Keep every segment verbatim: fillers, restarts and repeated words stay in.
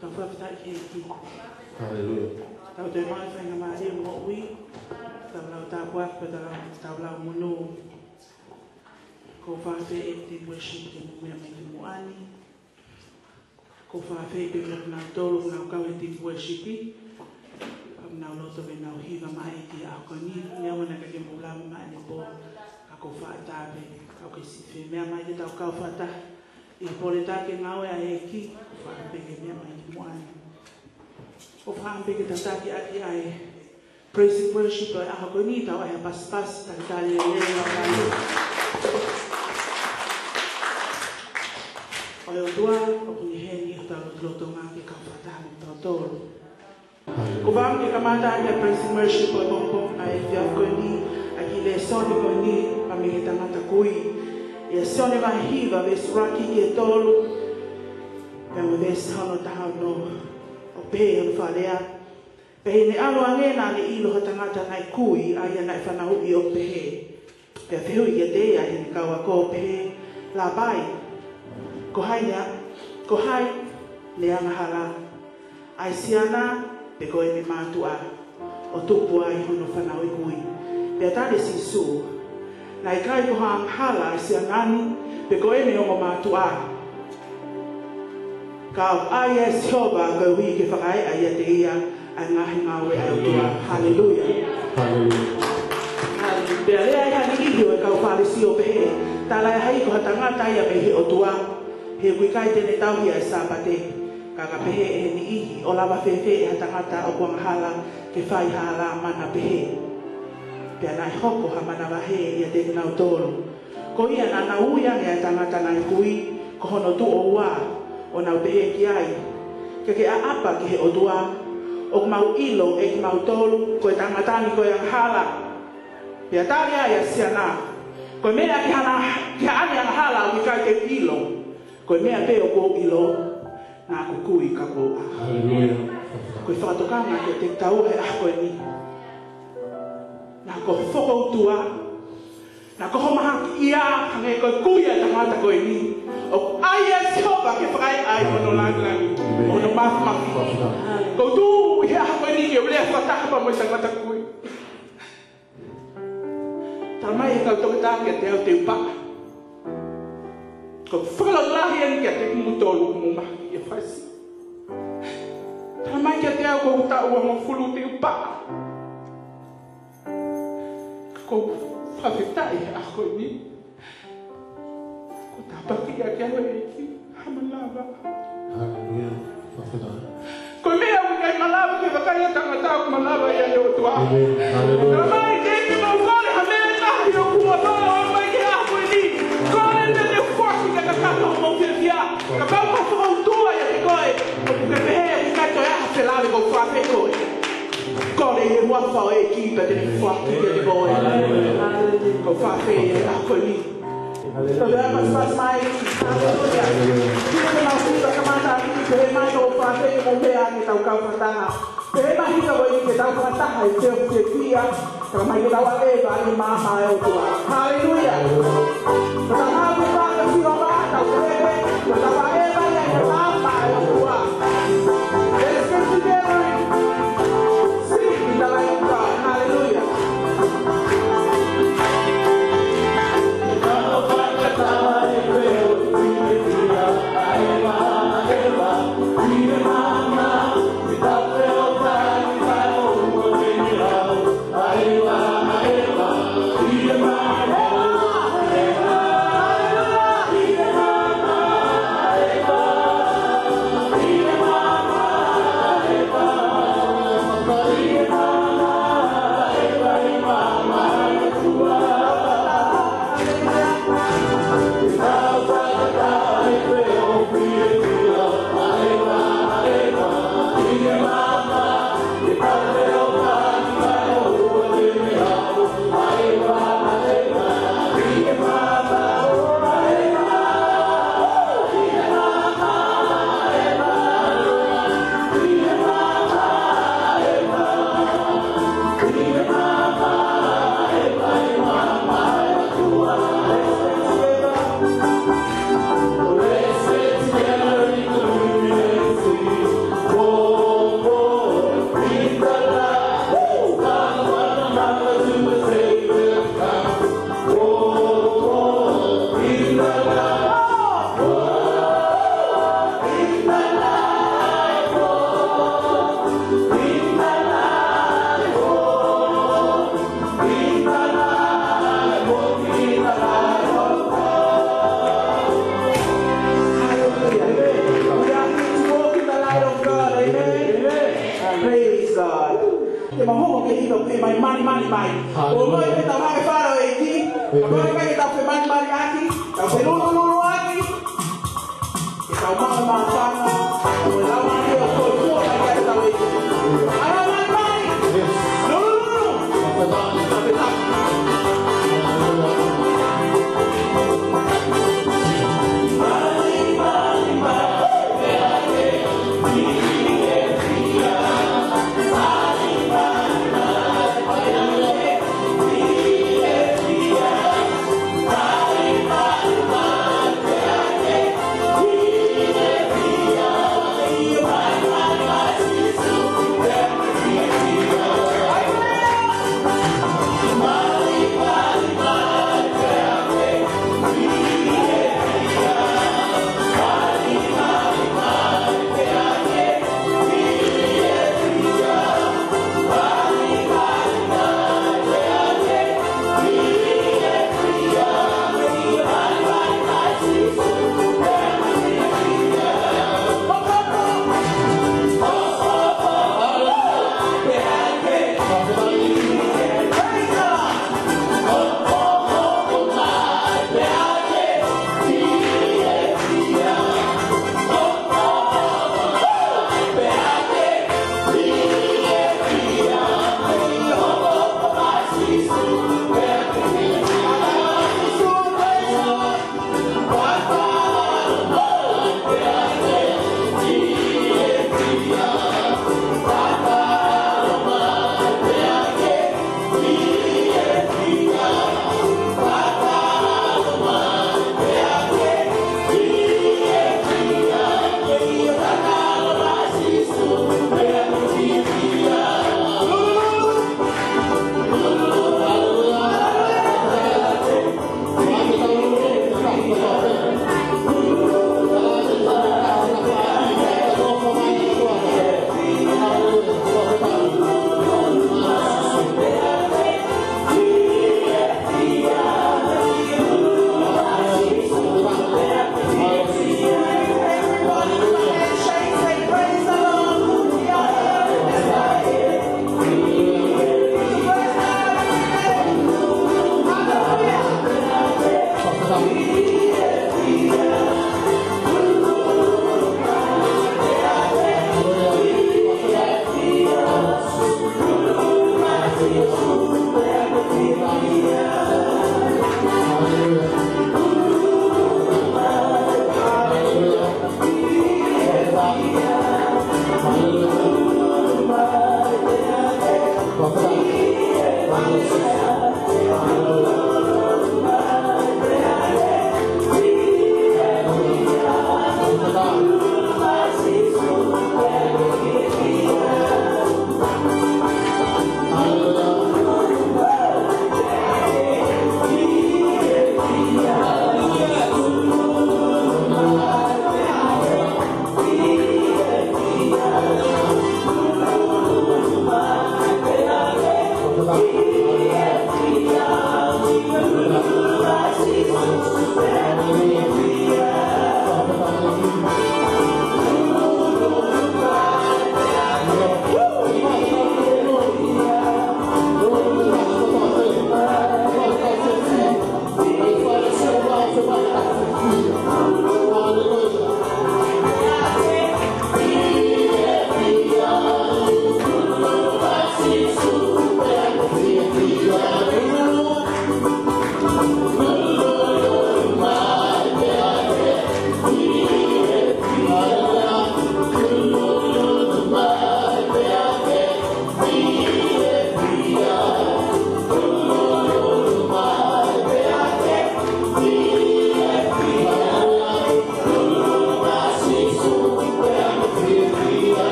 Tau fakafetaʻi ki he ʻEiki. Haleluia. Tau toe maʻu e faingamālie ʻo e moʻui. Tau lau tāpuaki, tau lau, tau lau monū. ʻOku ou fakafetaʻi ki he team worship ke nau meʻa mai ki muʻa ni. ʻOku ou fakafetaʻi pē kia kinautolu ʻoku nau kau he team worship. ʻOku nau loto ke nau hiva mai ki he ʻaho ko eni. Neongo naʻe ʻikai ke mou lava mai ʻanepō, ka ʻoku ou fakafetaʻi pē, ka ʻoku ke siʻi fie meʻa mai ke tau kau fakataha ʻi he pole taki ngāue ʻa e ʻEiki. ʻOku ou fakafetaʻi ke meʻa mai ki muʻa ni. ʻOku ou fakafetaʻi ke tataki ʻaki ʻa e praise and worship ʻo e ʻaho ko eni, tau ʻai ha pasipasi, talitali lelei ʻa e ʻOtua. ʻO e ʻOtua, ʻoku ne ʻi heni ʻi hotau lotolotonga ke kau fakataha mo kitautolu. ʻOku ou fakaʻamu ke kamata ʻaki e praise and worship ʻo e pongipongi ʻa e efiafi ko eni, ʻaki e lēsoni ko eni, ʻa mei he tangata kui. ʻIa Sione vahe hiva, veesi ʻuluaki ki he tolu, pea mo e veesi hono taha ono, ʻoku pehē hono fakalea: Pea ʻi heʻene ʻalu ange naʻa ne ʻilo ha tangata naʻe kui, ʻa ia naʻe fanauʻi ʻo pehē. Pea fehuʻi kiate ia ʻe heʻene kau ako ʻo pehē, Lāpai, ko hai ne a-, ko hai ne angahala, ʻa e siana pe ko ʻene mātuʻa, ʻo tupu ai hono fanauʻi kui? Pea tali ʻe Sīsū, Naʻe ʻikai ko ha angahala ʻa e siana ni, pe ko ʻene ongo mātuʻa. Ka ʻoku ʻai ʻe Sihova koeʻuhi ke fakaeʻa ʻiate ia ʻa e ngaahi ngāue ʻa e ʻOtua. Haleluia. Haleluia. Haleluia. Pea lea ʻa e niʻihi ʻo e kau Fālesi ʻo pehē, Talaʻehai ko ha tangata ia mei he ʻOtua, he ʻoku ʻikai te ne tauhi ʻa e Sāpate. Ka ka pehē ʻe he niʻihi, ʻo lava fēfē ʻe ha tangata ʻoku angahala ke fai ha hala mana pehē? Pea naʻe hoko ha manavahē ʻiate kinautolu. Ko ia naʻa nau ui ange ʻa e tangata naʻe kui, ko hono tuʻo ua, ʻo nau pehē ki ai, Ke ke ʻaʻapa ki he ʻOtua, ʻoku mau ʻilo ʻe kimautolu ko e tangata ni ko e angahala. Pea tali ai ʻa e siana, Ko e meʻa ki haʻane, ki haʻane angahala ʻoku ʻikai te u ʻilo. Ko e meʻa pē ʻoku ou ʻilo, naʻa ku kui ka kuo u ʻā. Haleluia. Ko e fakatokanga kiate kitaua he ʻaho ko eni. Naʻa ko ho fokoutua, naʻa ko ho mahakiʻia, hangē ko e kui ʻa e tangata ko eni, ʻoku ʻai ʻe Sihova ke fakaeʻa ai hono lāngilangi, hono māfimafi. Ko u tuʻu ʻi he ʻaho ko eni ke u lea fakataha pea mo e tangata kui. Talamai ʻe he kau toketā kiate au te u paʻa. Ko e fakalotolahi eni kiate kimoutolu ʻoku mou mahaki ʻi he fasi. Talamai kiate au ko u taʻu uangofulu te u paʻa. Ka ʻoku ou fakafetaʻi he ʻaho ko eni. Kuo tāpuakiʻi au ʻe he ʻEiki ha malava. Haleluia. Fakafetaʻi. Ko e meʻa ʻoku ʻikai malava ke vakai ʻa e tangata, ʻoku malava ia ʻe he ʻOtua. ʻĒmeni. Haleluia. Talamai ke ʻi ai ke mau kole ha meʻa ʻe taha ʻi hoku huafa ʻo aʻu mai ki he ʻaho ko eni. Kole pea te u foaki ke kakato homou fiefia. Kapau ko e fokoutua ʻiate koe, ʻoku ke pehē ʻoku ʻikai toe ʻi ai ha felāveʻi, ʻoku ou fakafetaʻi koe. Kole ʻi he huafa ʻo e ʻEiki pea te ne foaki kiate koe. ʻOku ou fakafetaʻi he ʻaho ko eni. Tau lea pasipasi mai. Haleluia. Kiʻi pē mau kiʻi kamata ʻaki, pehē mai ʻoku ou fakafetaʻi mo meʻa ke tau kau fakataha. Pehē mai hika ko eni ke tau fakataha ʻi he fiefia. Talamai ke tau ʻaʻeva ʻi he maama ʻo e ʻOtua. Haleluia. Ko e tangata pē ʻa Sihova, tau pehē, ko e tau ʻaʻeva ia ʻi he maama ʻo e ʻOtua. Let's get together and sing the light of God. Hallelujah. Ke mau hoko ki he ʻilo pē mai, malimali mai. Haleluia. ʻOku ʻi ai pē ʻetau ngaahi fale ʻo e ʻEiki. Ka ko e ʻEiki ke tau femalimalilaki, tau felulululuaki. Ke tau maʻu e māfana, ko e Laumālie ʻo e ʻOtua mai kiate kitautolu. ʻAla mai mai. Yes. Lulululu. Fakafetaʻi. Fakafetaʻi.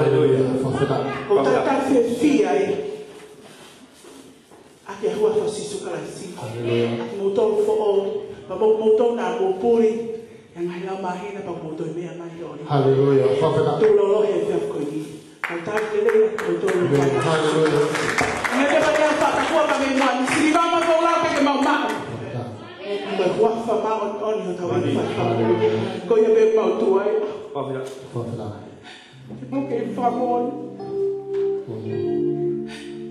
Haleluia. Fakafetaʻi. ʻOku tau talitali fiefia ai ʻaki e huafa ʻo Sīsū Kalaisi. Haleluia. ʻA kimoutolu foʻou, pea mo kimoutolu naʻa mou puli he ngaahi laumāhina pea mo kimoutolu meʻa mai ʻi he ʻoli. Haleluia. Fakafetaʻi. Tuʻu loloto he efiafi ko eni. Kau talitali lelei ʻa kimoutolu. Amen. Haleluia. Hangē pē ko e fakatapu pea mei muʻa ni, siliva mo koula pē ke mau maʻu. Fakafetaʻi. Mo e huafa māʻoniʻoni ʻo hotau ʻEiki. Haleluia. Ko ia pē mau tuai. Fakafetaʻi. Fakafetaʻi. Mo ke fakamoʻoni.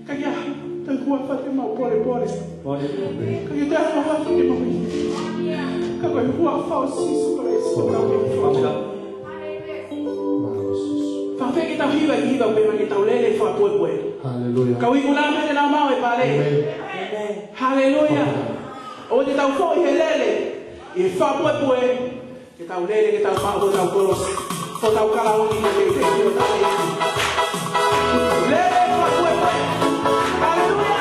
ʻIkai ha toe huafa te mau polepole. ʻIkai ha toe huafa te mau ʻi. Ka ko e huafa ʻo Sīsū Kalaisi ʻoku mau ʻi. Fakafetaʻi ke tau hiva, hiva pē mai ke tau lele fakapuepue. Haleluia. Kau ikuna pē te nau maʻu e pale. Amen. Amen. Haleluia. Fakafetaʻi. ʻOua te tau foʻi he lele ʻi he fakapuepue. Ke tau lele, ke tau maʻu hotau kolosi, hotau kalauni, mo e teitei hotau ʻEiki. Lele fakapuepue. Haleluia.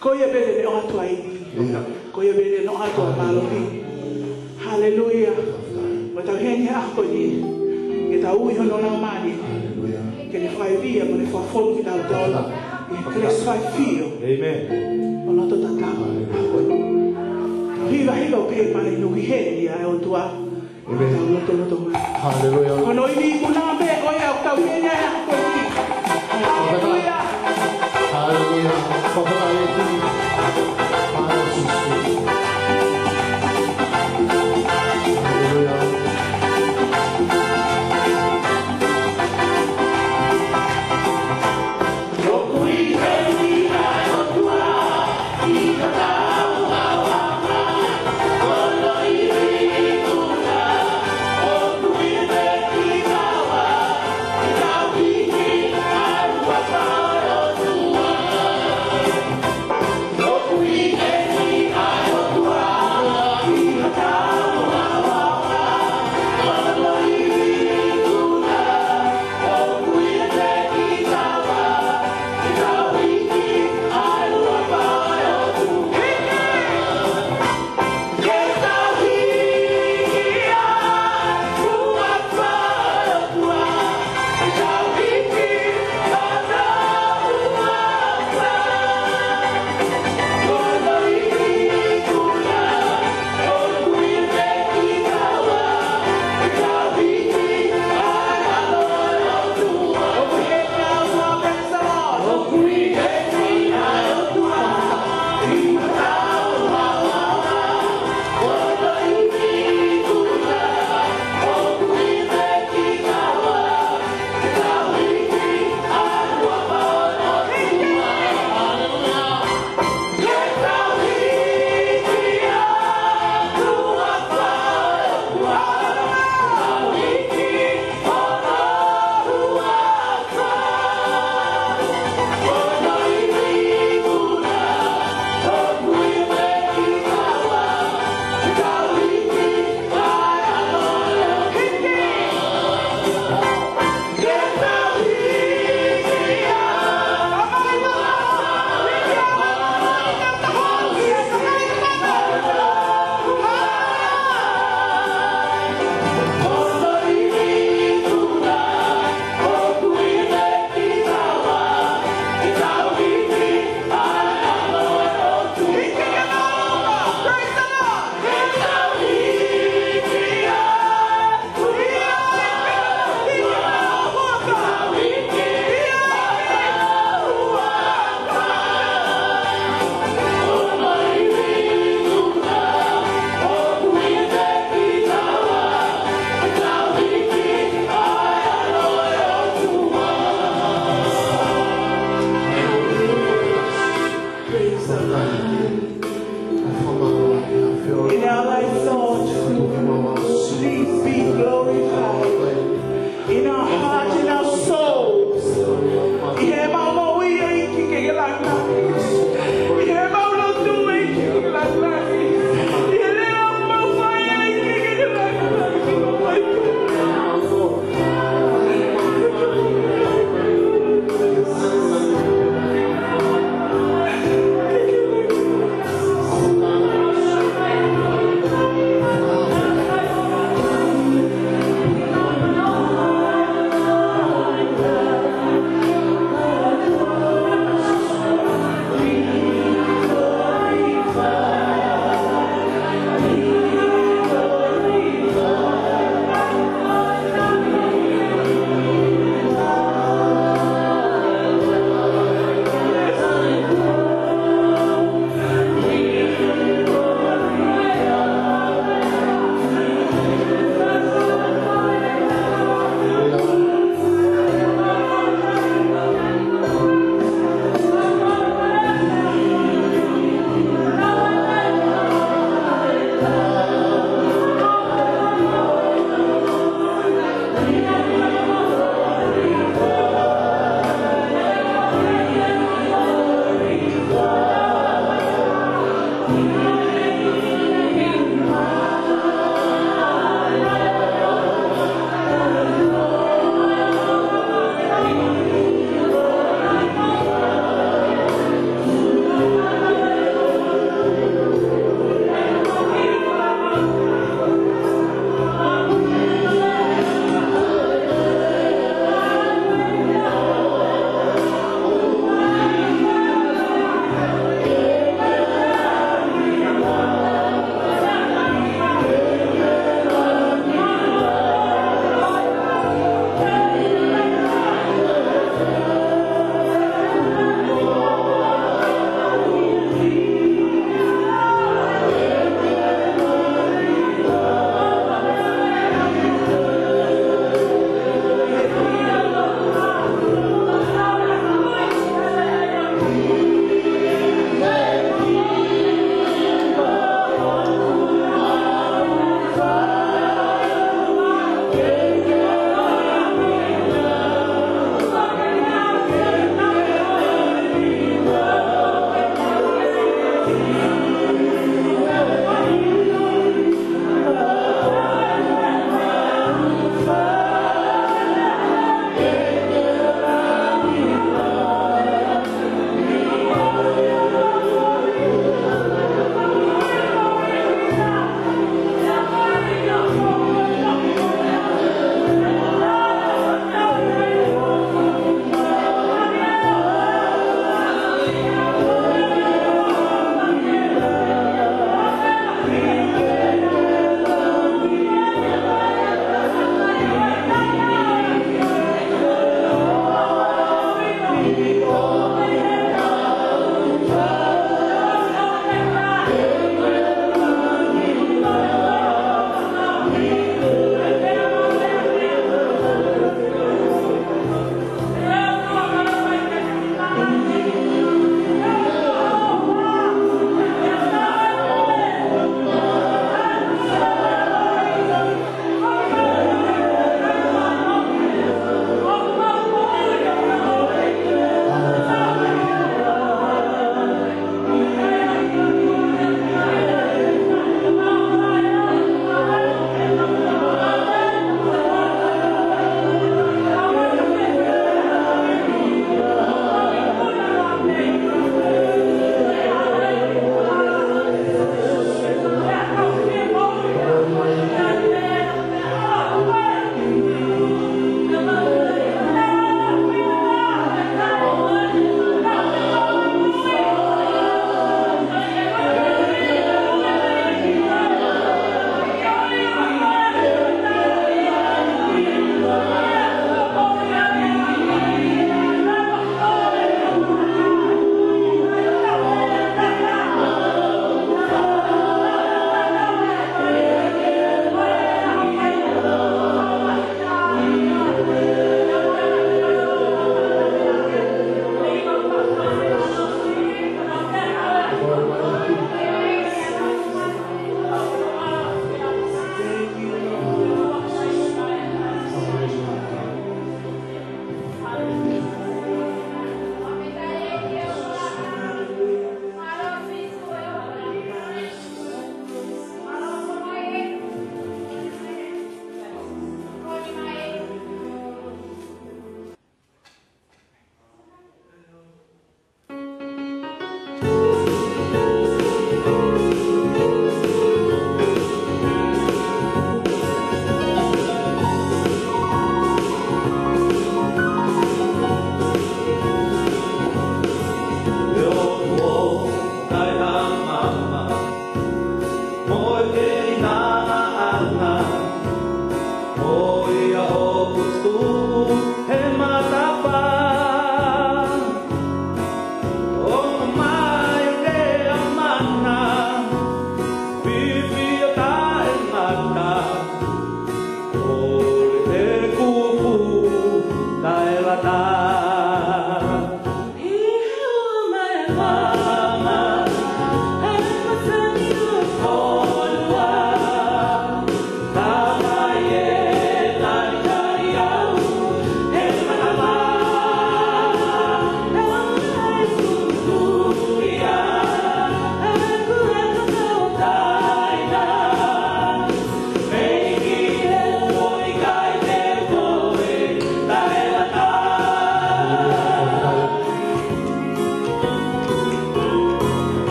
Ko ia pē te ne ʻoatu ʻa e ivi. Ko ia pē te ne ʻoatu ʻa e mālohi. Haleluia. Mo tau heni he ʻaho ni, ke tau ui hono Laumālie ke ne fakaivia mo ne fakafonu kitautolu ʻi he kelesi faifio. Amen. ʻO loto tatau. Tau hiva, hiva pē mai, ʻoku ʻi heni ʻa e ʻOtua. Amen. Tau loto, loto mai. Haleluia. Ko hono ivi ikuna pē ko ia ʻoku tau ʻi ai ʻa e ʻaho ni. Haleluia. Haleluia. Fakafetaʻi. Haleluia. Haleluia.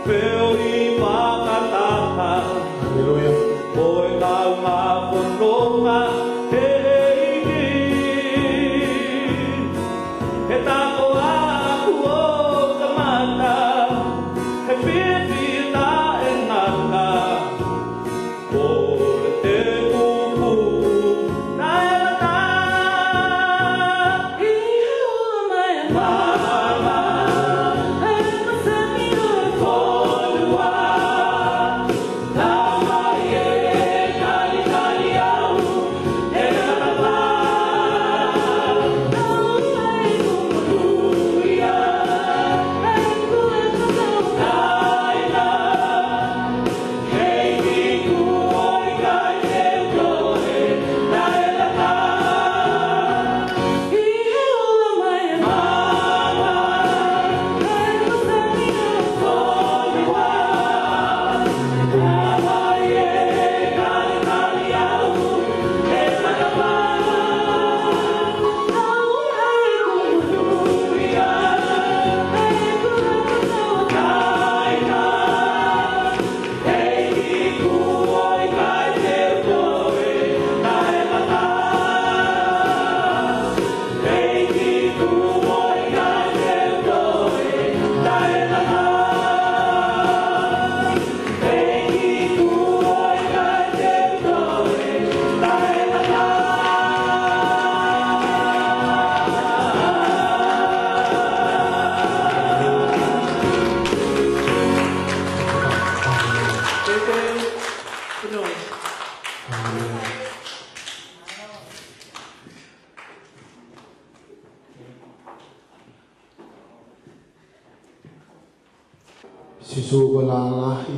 Feohi fakataha. Haleluia. Ko e kaungā fononga ʻEiki. He takoʻa kuo kamata. He fiefia taʻengata. Sīsū ko e lālāhi,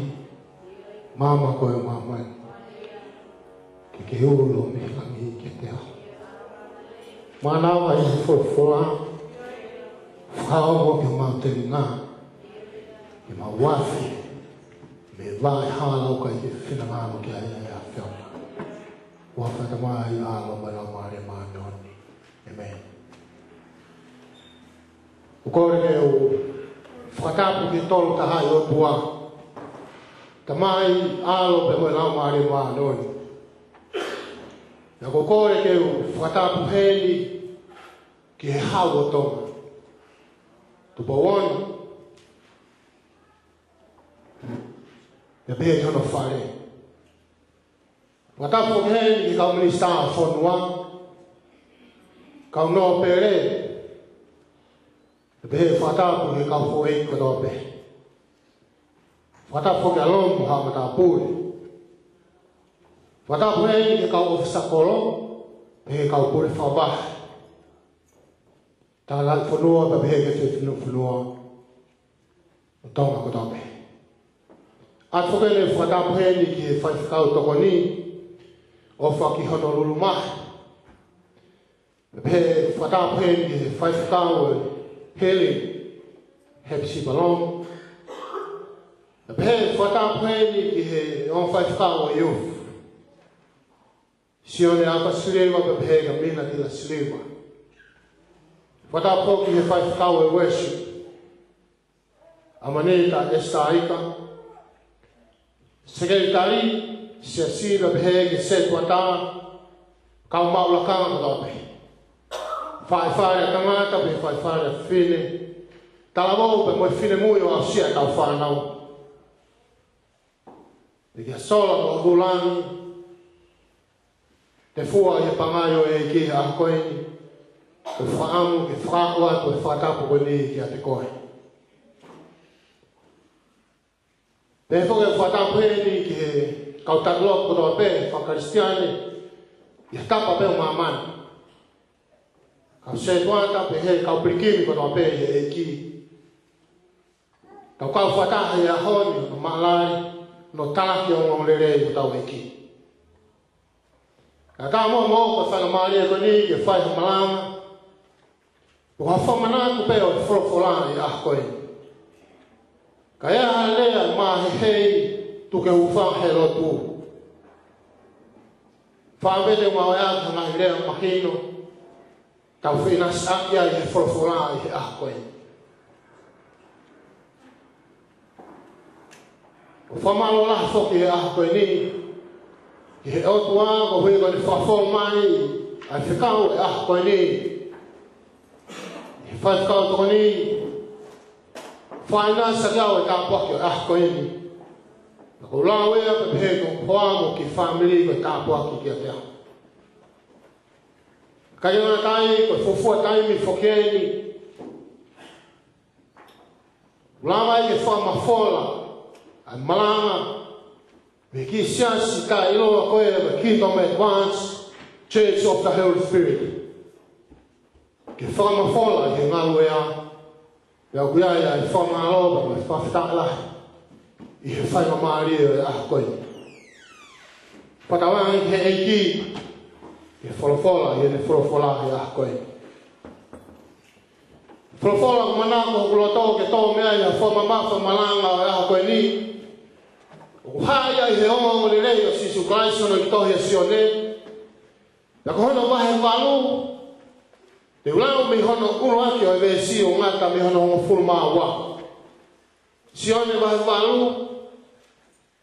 maama ko e māmani. Ke ke ulo mei langi ke te aho. Mānava ʻi he folofola, fakaongo ke mau telinga, ke mau afe, mei he vaʻe hala ʻoku ʻikai ke finangalo ki ai ʻa e ʻAfiona. Huafa ʻo e Tamai, ʻAlo mo e Laumālie Māʻoniʻoni. ʻĒmeni. ʻOku ou kole ke u fakatapu ki he Tolu Tahaʻi ʻOtua, Tamai, ʻAlo pea mo e Laumālie Māʻoniʻoni. Pea ʻoku ou kole ke u fakatapu heni ki he Hau ʻo Tonga, Tupou Ono, pea pehē ki hono fale. Fakatapu foki heni ki he kau minisitā ʻo e fonua, kau nōpele, pea pehē fakatapu ki he kau houʻeiki kotoa pē. Fakatapu foki ki he ʻAlo mo e haʻa matāpule. Fakatapu heni ki he kau ʻōfisa kolo, pea pehē ki he kau pule fakavahe. Tangataʻi fonua, pea pehē ki he fefine fonua ʻo Tonga kotoa pē. ʻOatu foki ʻeni e fakatapu heni ki he faifekau tokoni, ʻofa ki hono lulumahi. Pea pehē fakatapu heni ki he faifekau ʻo e Heli, Hepisipa Lomu. Pea pehē fakatapu heni ki he ongo faifekau ʻo e Youth, Sione Aka Siliva, pea pehē kia Mina Tila Siliva. Fakatapu ki he faifekau ʻo e Worship, ʻAmanita Esitaika. Sekelitali, Siasi, pea pehē ki he setuata, kau maʻu lakanga kotoa pē. Faifale ʻa tangata, pea faifale ʻa fefine. Talavou pea mo e finemui ʻo aʻusia ʻetau fānau. Pea kia Sola mo ʻAkulangi, Tefua ʻi he pangai ʻo e ʻEiki he ʻaho ko eni, ʻoku ou fakaʻamu ke fakahoko atu e fakatapu ko eni kiate koe. Pea foki e fakatapu heni ki he kau tangata kotoa pē faka-Kalisitiane ʻi ha tapa pē ʻo māmani. Kau setuata pea pehē ki he kau pilikimi kotoa pē ʻi he ʻEiki. Tau kau fakataha he ʻaho ni ʻo maʻalali, ʻo talaki ʻa e ongoongolelei ʻo hotau ʻEiki. Kae ʻatā muʻa moʻoku e faingamālie ko eni ke fai ha malanga, pe ko ha fakamanatu pē ʻo e folofola ʻi he ʻaho ko eni. Ka ʻi ai ha lea ʻe maheheʻi, tuku ke hūfanga he lotu. Fakaʻamu pē te u ngāueʻaki ha ngaahi lea mahino, tau feʻinasiʻaki ai he folofola ʻi he ʻaho ko eni. ʻOku fakamālō lahi foki he ʻaho ko eni ki he ʻOtua koeʻuhi ko ʻene fakafou mai ʻa e fekau ʻo e ʻaho ko eni, ʻi he faifekau tokoni, fāinasi kiate au e tāpuaki ʻo e ʻaho ko eni. Naʻa ku lau ia pea pehē ki hoku hoa mo e kiʻi fāmili ko e tāpuaki kiate au. Ka ʻi he ngaahi taimi, ko e fuofua taimi foki eni ʻoku lava ai ke fakamafola ʻa e malanga mei he kiʻi siasi taʻeʻiloa ko ē, ko e Kingdom Advance Church of the Holy Spirit. Ke fakamafola ʻi he ngaluʻea, pea ʻoku ʻi ai ʻa e fakamālō pea mo e fakafetaʻi lahi ʻi he faingamālie ʻo e ʻaho ko eni. Fakatauange ki he ʻEiki ke folofola ʻi heʻene folofola he ʻaho ko eni. Folofola ʻoku manako hoku loto ke tō mei ai ha fakamamafa malanga ʻo e ʻaho ko eni, ʻoku hā ia ʻi he ongoongolelei ʻo Sīsū Kalaisi, hono ʻi he tohi ʻa Sione, pea ko hono vahe valu, te u lau mei hono ʻuluaki ʻo e veesi ʻo ngata mei hono hongofulu mā ua. Sione vahe valu,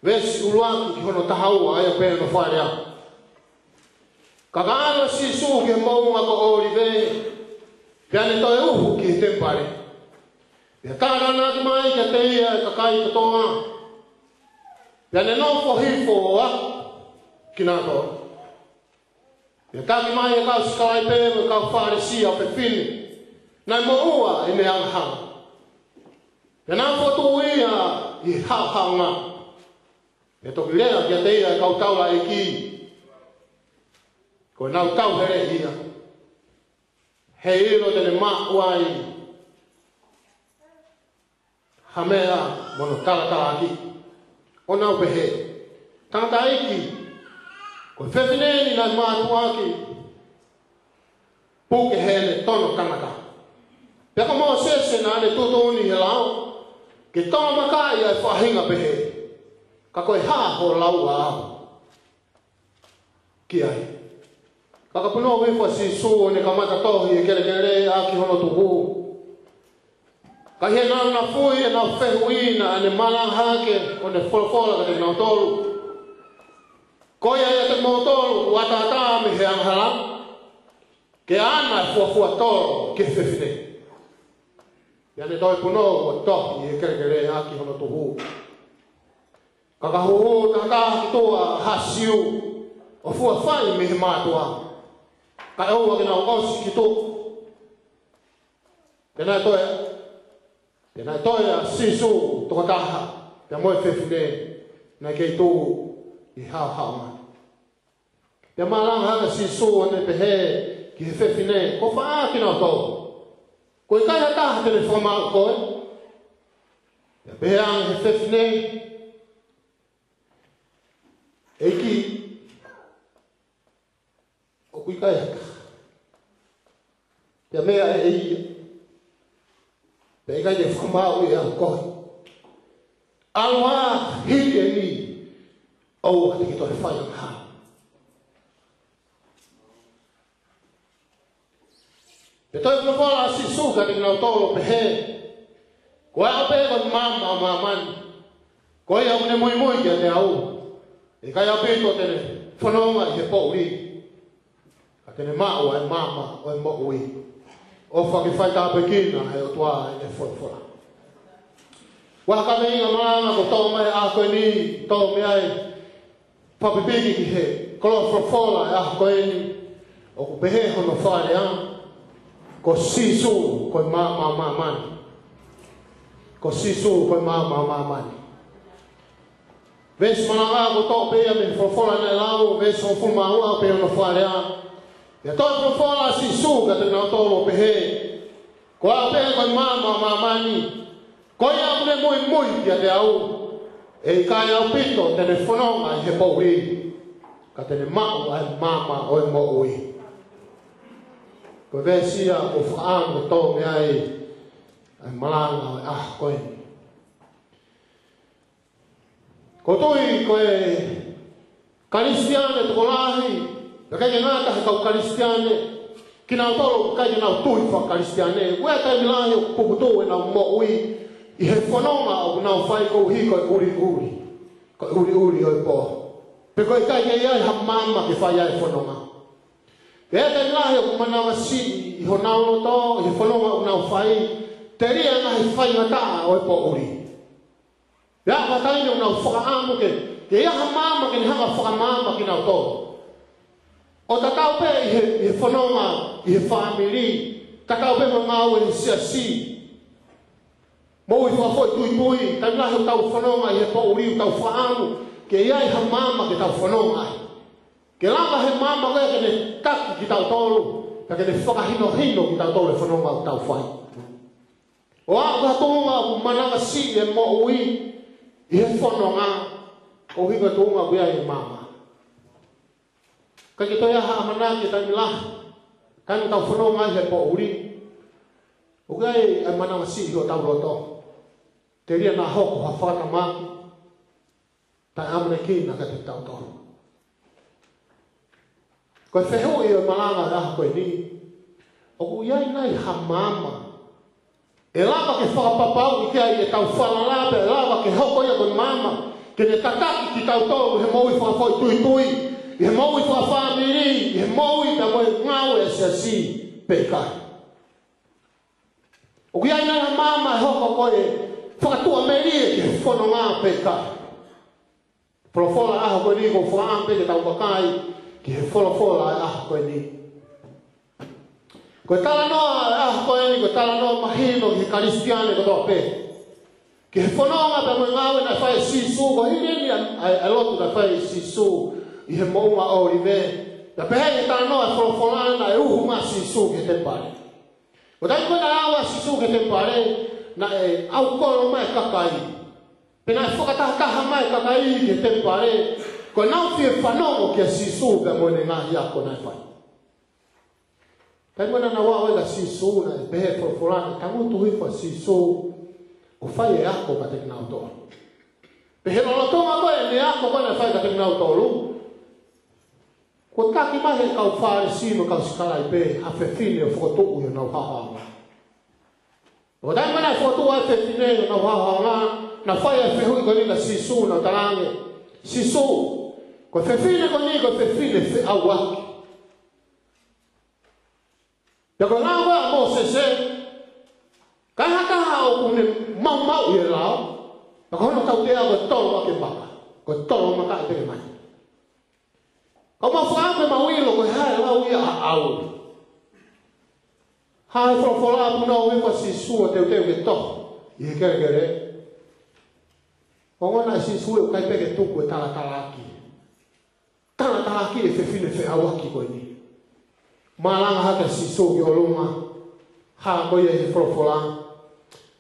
veesi ʻuluaki ki hono taha ua, ʻa ia pē ʻoku fai ʻa e ʻaho. Ka ka ʻalu ʻa Sīsū ki he moʻunga ko ʻŌlive, pea ne toe uhu ki he temipale. Pea tānaki mai kiate ia ʻa e kakai kotoa, pea ne nofo hifo ʻo ako kinautolu. Pea taki mai ʻa e kau sikalaipe mo e kau Fālesi ʻa e fefine naʻe moʻua ʻi heʻene angahala, pea nau fokotuʻu ia ʻi he haʻohaʻonga. Pea toki lea kiate ia ʻa e kau taulaʻeiki, ko ʻenau tauheleʻi ia, heiʻilo te ne maʻu ai ha meʻa mo hono talatalaaki, ʻo nau pehē, Tangataʻeiki, ko e fefine ni naʻe mātuʻaki puke heʻene tono tangata, pea ko Mōsese naʻa ne tuʻutuʻuni he lao ke tolomakaʻi ʻa e faʻahinga pehē. Ka ko e hā hoʻo lau ʻa au ki ai? Ka ka punou hifo ʻa Sīsū ʻo ne kamata tohi e kelekele ʻaki hono tuhu. Ka ʻi heʻenau nafui ʻenau fehuʻi, naʻa ne malanga hake ʻo ne folofola kiate kinautolu, Ko ia ʻiate kimoutolu ʻoku ʻataʻatā mei he angahala, ke ʻaʻana e fuafua tolo ki he fefine. Pea ne toe punou ʻo tohi e kelekele ʻaki hono tuhu. Ka ka huhu takitaha ki tuʻa ha Siu ʻo fua fai mei he mātuʻa, kae ʻoua ke nau ʻosi ki tuʻa. Pea naʻe toe, pea naʻe toe ʻa Sīsū tokotaha pea mo e fefine naʻe kei tuʻu ʻi he haʻohaʻonga. Pea malanga hake ʻa Sīsū ʻo ne pehē ki he fefine, Ko e fā kinautolu? Ko e ʻikai ha taha te ne fakamaʻu koe? Pea pehē ange ʻe he fefine, ʻEiki, ʻoku ʻikai ha taha. Pea meʻa ʻe ia, Pea ʻikai te u fakamaʻu ia ʻe au koe. ʻAlu ā, hili eni, ʻoua te ke toe fai angahala. Pea toe folofola ʻa Sīsū kiate kinautolu ʻo pehē, Ko au pē ko e maama ʻo māmani. Ko ia ʻoku ne muimui kiate au, ʻe ʻikai ʻaupito te ne fononga ʻi he poʻuli, ka te ne maʻu ʻa e maama ʻo e moʻui. ʻOfa ke faitāpuekina ʻe he ʻOtua ʻene folofola. Ko e kaveinga malanga kuo tō mai he ʻaho ko eni, tō mei ai, fakapipiki ki he koloa folofola he ʻaho ko eni, ʻoku pehē hono fakalea, Ko Sīsū ko e maama ʻo māmani. Ko Sīsū ko e maama ʻo māmani. Veesi malanga kuo toʻo pē ia mei he folofola naʻe lau, veesi hongofulu mā ua, pehē hono fakalea. Pea toe folofola ʻa Sīsū kiate kinautolu ʻo pehē, Ko au pē ko e maama ʻo māmani. Ko ia ʻoku ne muimui kiate au, ʻe ʻikai ʻaupito te ne fononga ʻi he poʻuli, ka te ne maʻu ʻa e maama ʻo e moʻui. Ko e veesi ia ʻoku ou fakaʻamu ke tō mei ai ʻa e malanga ʻo e ʻaho ko eni. ʻOku ou tui ko e Kalisitiane tokolahi, pea ʻikai ke ngata he kau Kalisitiane, kinautolu ʻoku ʻikai ke nau tui faka-Kalisitiane, ʻoku ʻi ai e taimi lahi ʻoku puputuʻu ʻenau moʻui ʻi he fononga ʻoku nau fai koeʻuhi ko e ʻuliʻuli. ko e ʻuliʻuli ʻo e pō. Pe ko e ʻikai ke ʻi ai ha maama ke fai ai e fononga. Pea ʻi he taimi lahi ʻoku manavasiʻi ʻi honau loto, ʻi he fononga ʻoku nau fai, telia e ngaahi faingataʻa ʻo e poʻuli. Pea ʻi he taimi ʻoku nau fakaʻamu ke, ke ʻi ai ha maama ke ne hanga ʻo fakamaama kinautolu. ʻO tatau pē ʻi he, ʻi he fononga, ʻi he fāmili, tatau pē mo e ngāue ʻi he siasi. Moʻui fakafoʻituitui, taimi lahi ʻoku tau fononga ʻi he poʻuli, ʻoku tau fakaʻamu ke ʻi ai ha maama ke tau fononga ai. Ke lava he maama ko ia ke ne taki kitautolu, pea ke ne fakahinohino kitautolu he fononga ʻoku tau fai. ʻO aʻu ki he tuʻunga ʻoku manavasiʻi e moʻui ʻi he fononga, ʻo hangē ko e tuʻunga ʻoku ʻi ai e maama. ʻIkai ke toe ʻi ai ha ʻamanaki he taimi lahi, taimi ʻoku tau fononga ai he poʻuli, ʻoku ʻi ai e manavasiʻi ʻi hotau loto. Telia naʻa hoko ha fakatamaki taʻeʻamanekina kiate kitautolu. Ko e fehuʻi ʻo e malanga ʻo e ʻaho ko eni, ʻoku ʻi ai nai ha maama ʻe lava ke fakapapauʻi ki ai ʻetau falala, pea ʻe lava ke hoko ia ko e maama ke ne tataki kitautolu he moʻui fakafoʻituitui, he moʻui fakafāmili, he moʻui pea mo e ngāue ʻa e siasi pe ʻikai? ʻOku ʻi ai nai ha maama ʻe hoko ko e fakatuʻamelie ki he fononga pe ʻikai? Folofola ʻaho ko eni, ʻoku ou fakaʻamu pē ke tau vakai ki he folofola ʻaho ko eni. Ko e talanoa ʻaho ko eni, ko e talanoa mahino ki he Kalisitiane kotoa pē. Ki he fononga pea mo e ngāue naʻe fai ʻe Sīsū, ko e hili eni ʻa e, ʻa e lotu naʻe fai ʻe Sīsū ʻi he Moʻunga ʻŌlive. Pea pehē ʻe he talanoa ʻa e folofola naʻe uhu mai ʻa Sīsū ki he temipale. Ko e taimi ko ē naʻe aʻu ai ʻa Sīsū ki he temipale, naʻe ʻaukolo mai e kakai. Pea naʻe fakatahataha mai e kakai ki he temipale, ko ʻenau fie fanongo kia Sīsū pea mo ʻene ngaahi ako naʻe fai. Taimi ko ē naʻa nau aʻu ai kia Sīsū, naʻe pehē ʻe he folofola naʻe tangutu hifo ʻa Sīsū ʻo fai e ako kiate kinautolu. Pea he lolotonga ko ē ʻene ako ko ē naʻe fai kiate kinautolu, kuo taki mai ʻe he kau Fālesi mo e kau sikalaipe ha fefine ʻo fokotuʻu ʻi honau haohaoa. Ko e taimi naʻe fokotuʻu ai e fefine ʻi honau haohaoa, naʻe fai ai e fehuʻi ko eni kia Sīsū, naʻe talaange ʻe Sīsū, ko e fefine ko eni ko e fefine feʻauaki. Pea ko e lao ʻa Mōsese, ka ai ha taha ʻoku ne maumauʻi e lao, pea ko hono tautea ko e tolo ʻaki e maka, ko e tolo maka ʻe peke mai. Ka ʻoku mau fakaʻamu ke mau ʻilo ko e hā e lau ia ʻaʻau. Hā e folofola ʻa e punou ʻa Sīsū ʻo teuteu ke toho ʻi he kelekele. Ko e ʻuhinga ʻa Sīsū ʻoku ʻikai pē ke tuku e talatalaaki. Talatalaaki e fefine feʻauaki ko eni. Malanga hake ʻa Sīsū ki ʻolunga, hā ko ia ʻi he folofola.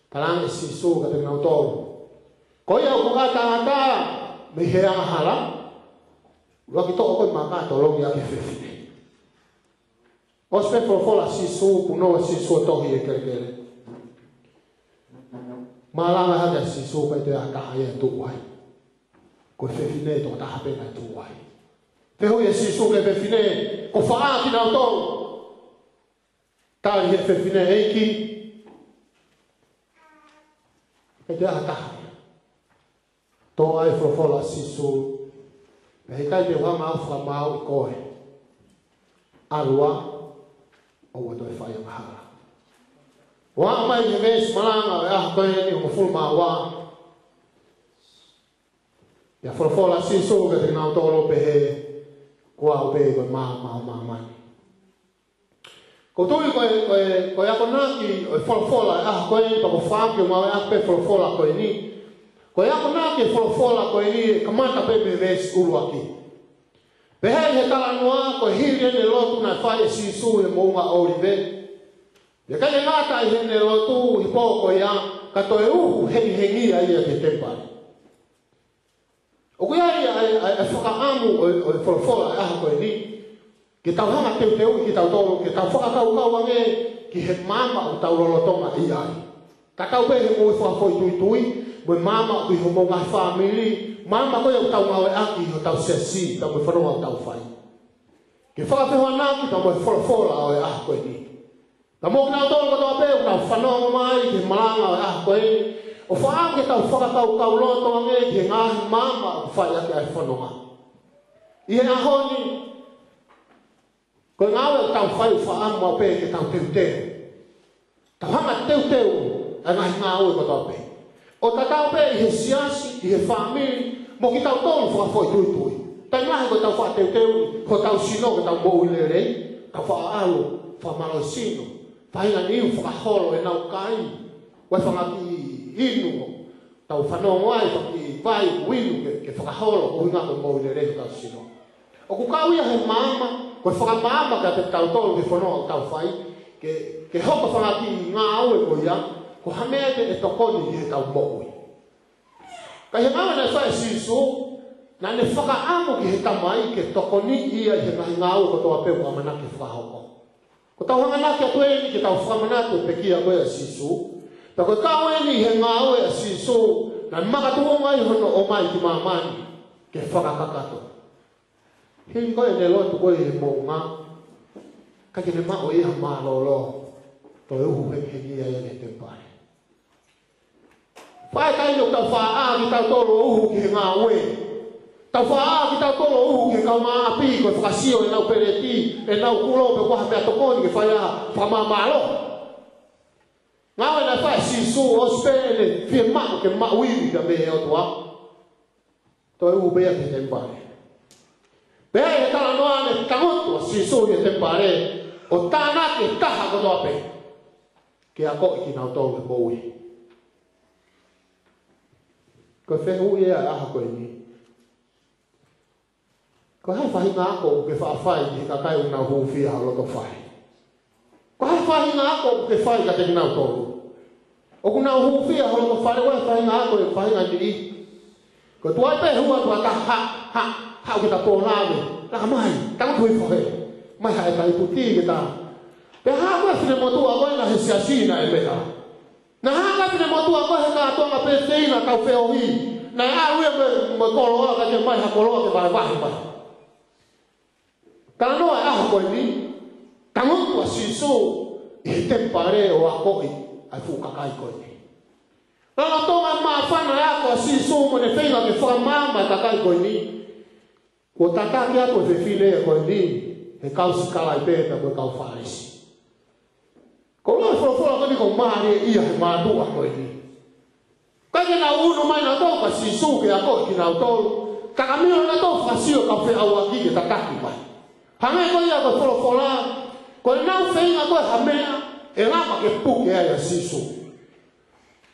Talaange ʻe Sīsū kiate kinautolu, ko ia ʻoku ʻataʻatā mei he angahala, ʻuluaki toʻo ko ē e maka ʻo tolongi ʻaki e fefine. ʻOsi pē folofola ʻa Sīsū, punou ʻa Sīsū ʻo tohi e kelekele. Malanga hake ʻa Sīsū, ʻikai toe ʻi ai ha taha ia ʻe tuʻu ai. Ko e fefine tokotaha pē naʻe tuʻu ai. Fehuʻi ʻa Sīsū ki he fefine, ko e fē kinautolu? Tali ʻe he fefine, ʻEiki, ʻikai toe ʻi ai ha taha. Toʻo ai e folofola ʻa Sīsū, pea heʻikai te u hanga au ʻo fakamaauʻi koe. ʻAlu ā, ʻoua toe fai angahala. ʻOku ʻomai ʻe he veesi malanga ʻo e ʻaho ko eni ʻo hongofulu mā ua. Pea folofola ʻa Sīsū kiate kinautolu ʻo pehē, ko au pē ko e maama ʻo māmani. ʻOku ou tui ko e, ko e, ko e akonaki ʻo e folofola ʻo e ʻaho ko eni, pea ko e fakaʻamu ke u ngāueʻaki pē e folofola ko eni. Ko e akonaki e folofola ko eni ʻe kamata pē mei he veesi ʻuluaki. Pehē ʻe he talanoa ko e hili eni e lotu naʻe fai ʻe Sīsū ʻi he Moʻunga ʻŌlive. Pea ʻikai ke ngata ʻi heʻene lotu ʻi he pō ko ia, ka toe uhu hengihengia ia ki he temipale. ʻOku ʻi ai ʻa e, ʻa e, ʻa e fakaʻamu ʻo e, ʻo e folofola ʻo e ʻaho ko eni, ke tau hanga ʻo teuteuʻi kitautolu, ke tau fakakaukau ange ki he maama ʻoku tau lolotonga ʻi ai. Tatau pē he moʻui fakafoʻituitui, mo e maama ʻoku ʻi homou ngaahi fāmili, maama ko ia ʻoku tau ngāueʻaki ʻi hotau siasi, pea mo e fononga ʻoku tau fai. Ke fakafehoanaki pea mo e folofola ʻo e ʻaho ko eni. Pea mo kinautolu kotoa pē ʻoku nau fanongo mai ki he malanga ʻo e ʻaho ko eni, ʻOku faʻa ke tau fakakaukauloto ange ki he ngaahi maama ʻoku fai ʻaki ʻa e fononga. ʻI he ʻaho ni, ko e ngāue ʻoku tau fai ʻoku faʻa maʻu pē ke tau teuteu. Tau hanga teuteu ʻa e ngaahi ngāue kotoa pē. ʻO tatau pē ʻi he siasi, ʻi he fāmili, mo kitautolu fakafoʻituitui. Taimi lahi ko ʻetau faʻa teuteu hotau sino ke tau moʻui lelei, tau faʻa ʻalu fakamālohisino, faʻahinga niu fakaholo ʻenau kai, ʻo e fanga kiʻi inu, tau fanongo ai, fanga kiʻi vai ʻoku inu ke, ke fakaholo, ʻuhinga ko e moʻui lelei hotau sino. ʻOku kau ia he maama, ko e fakamaama kiate kitautolu ki he fononga ʻoku tau fai, ke, ke hoko fanga kiʻi ngāue ko ia, ko ha meʻa te ne tokoni ki heʻetau moʻui. Ka ʻi he ngāue naʻe fai ʻe Sīsū, naʻa ne fakaʻamu ki he Tamai ke tokoniʻi ia ʻi he ngaahi ngāue kotoa pē ʻoku ʻamanaki ke fakahoko. Ko ʻetau hanganaki atu eni ke tau fakamanatu e pekia ko ē ʻa Sīsū, pea ko e kau eni ʻi he ngāue ʻa Sīsū, naʻe makatuʻunga ai hono ʻomai ki māmani ke fakakakato. Hili ko ē ʻene lotu ko ē ʻi he moʻunga, ʻikai ke ne maʻu ia ha mālōlō, toe uhu hengihengia ia ki he temipale. Fai taimi ʻoku tau faʻa ʻā kitautolu ʻo uhu ki he ngāue. Tau faʻa ʻā kitautolu ʻo uhu ki he kaungāʻapi, ko e fakasio ʻenau peleti, ʻenau kulo, pe ko ha meʻatokoni ke fai ha fakamaama ʻa e ʻaho. Ngāue naʻe fai ʻe Sīsū, ʻosi pē ʻene fiemaʻu ke maʻu ivi pea mei he ʻOtua, toe uhu pē ia ki he temipale. Pea ʻi he talanoa naʻe tangutu ʻa Sīsū ʻi he temipale, ʻo tānaki e taha kotoa pē ke akoʻi kinautolu he moʻui. Ko e fehuʻi ia ʻa e ʻaho ko eni. Ko e hā e faʻahinga ako ʻoku ke faʻa fai ki he kakai ʻoku nau hūfia ho loto fale? Ko e hā e faʻahinga ako ʻoku ke fai kiate kinautolu ʻoku nau hūfia ho loto fale? Ko e hā e faʻahinga ako, e faʻahinga niʻihi? Ko e tuai pē hua tua ta ha, ha, ha ʻoku ke ta pō lave. Laka mai, tangutu hifo hē. Mai haʻe ta iputi ke ta. Pea hā ko e finemotuʻa ko ena he siasi naʻe meʻa. Naʻe hā ko e finemotuʻa ko ē he kātoanga pē feinga kau feohi. Naʻe ʻalu ia mo e, mo e koloa, ka ke mai ha koloa ke vahevahe mai. Talanoa e ʻaho ko eni, tangutu ʻa Sīsū ʻi he temipale ʻo akoʻi ʻa e fuʻu kakai ko eni. Lolotonga e māfana e ako ʻa Sīsū mo ʻene feinga ke fakamaama e kakai ko eni, kuo tataki atu e fefine ko eni he kau sikalaipe pea mo e kau Fālesi. Ko e lau e folofola ko eni ʻoku mālie ia he mātuʻa ko eni. ʻIkai ke nau unu mai nautolu kia Sīsū ke akoʻi kinautolu. Ka ka milo nautolu fakasio kau feʻauaki ke tataki mai. Hangē ko ia ko e folofola, ko ʻenau feinga ko ē ha meʻa ʻe lava ke puke ai ʻa Sīsū,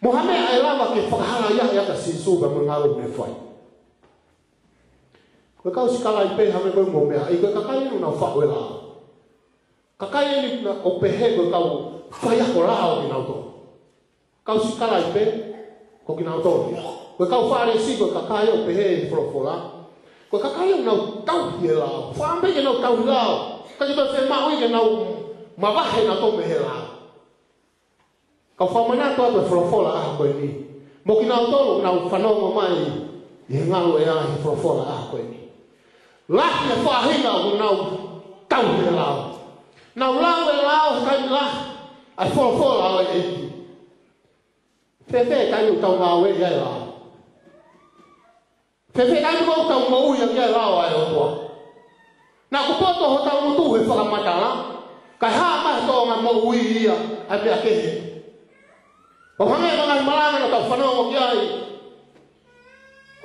mo ha meʻa ʻe lava ke fakahalaiaʻi ai ʻa Sīsū pea mo e ngāue naʻa ne fai. Ko e kau sikalaipe, hangē ko e mo meʻa, ʻi ko e kakai ʻoku nau faʻu e lao. Kakai eni naʻa nau pehē ko e kau faiako lao kinautolu. Kau sikalaipe, ko kinautolu ia. Ko e kau Fālesi, ko e kakai ʻoku pehē ʻe he folofola, ko e kakai ʻoku nau tauhi e lao. Fakaʻamu pē ke nau tauhi lao, ka ʻikai ke toe fiemaʻu ia ke nau mavahe nautolu mei he lao. Kau fakamanatu atu e folofola ʻaho ko eni mo kinautolu ʻoku nau fanongo mai ʻi he ngalo ʻea ʻi he folofola ʻaho ko eni. Lahi e faʻahinga ʻoku nau tauhi e lao. Nau lau e lao he taimi lahi ʻa e folofola ʻo e ʻEiki. Fēfē e taimi ʻoku tau ngāueʻi ai e lao? Fēfē e taimi ʻoku tau moʻui ai ki ai e lao ʻa e ʻOtua? Naʻa ʻoku poto hotau ngutu he fakamatala, kae hā mai he tōʻonga moʻui ia ʻa e meʻa kehe. ʻO hangē ko e ngaahi malanga naʻa tau fanongo ki ai,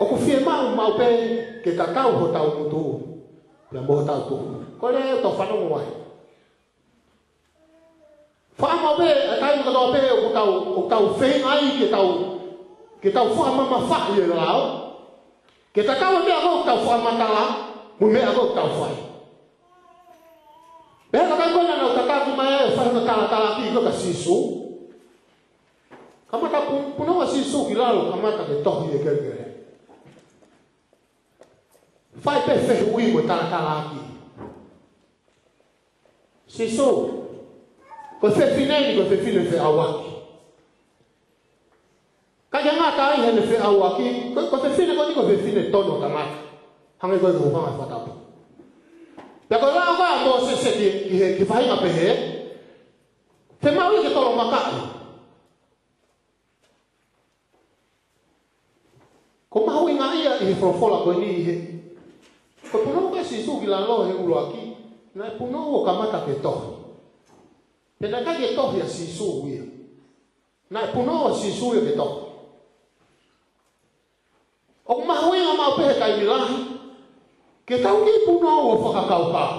ʻoku fiemaʻu maʻu pē ke tatau hotau ngutu pea mo hotau tuhu. Ko e lea ʻoku tau fanongo ai. Fakaʻamu pē, ʻa e taimi kotoa pē ʻoku tau, ʻoku tau feinga ai ke tau, ke tau fakamamafaʻi e lao, ke tatau e meʻa ʻoku tau fakamatala mo e meʻa ʻoku tau fai. Pea ka kai ko ē naʻa nau tataki mai ai ʻo fai hono talatalaki ko ē kia Sīsū. Kamata pu-, punou ʻa Sīsū ki lalo, kamata ke tohi e kelekele. Fai pē fehuʻi mo e talatalaki. Sīsū, ko e fefine ni ko e fefine feʻauaki. Ka ʻikai ngata ai heʻene feʻauaki, ko, ko e fefine ko eni ko e fefine tono tangata. Hangē ko e hūfanga he fakatapu. Pea ko e lao ko ē ʻa Mōsese ki, ki he, ki he faʻahinga pehē, fiemaʻu ia ke tolomakaʻi. Ko e mahuʻinga ia ʻi he folofola ko eni ʻi he, ko e punou ʻa Sīsū ki lalo he ʻuluaki, naʻe punou ʻo kamata ke tohi. Pea naʻe ʻikai ke tohi ʻa Sīsū ia. Naʻe punou ʻa Sīsū ia ke tohi. ʻOku mahuʻinga maʻu pē he taimi lahi ke tau kiʻi punou ʻo fakakaukau.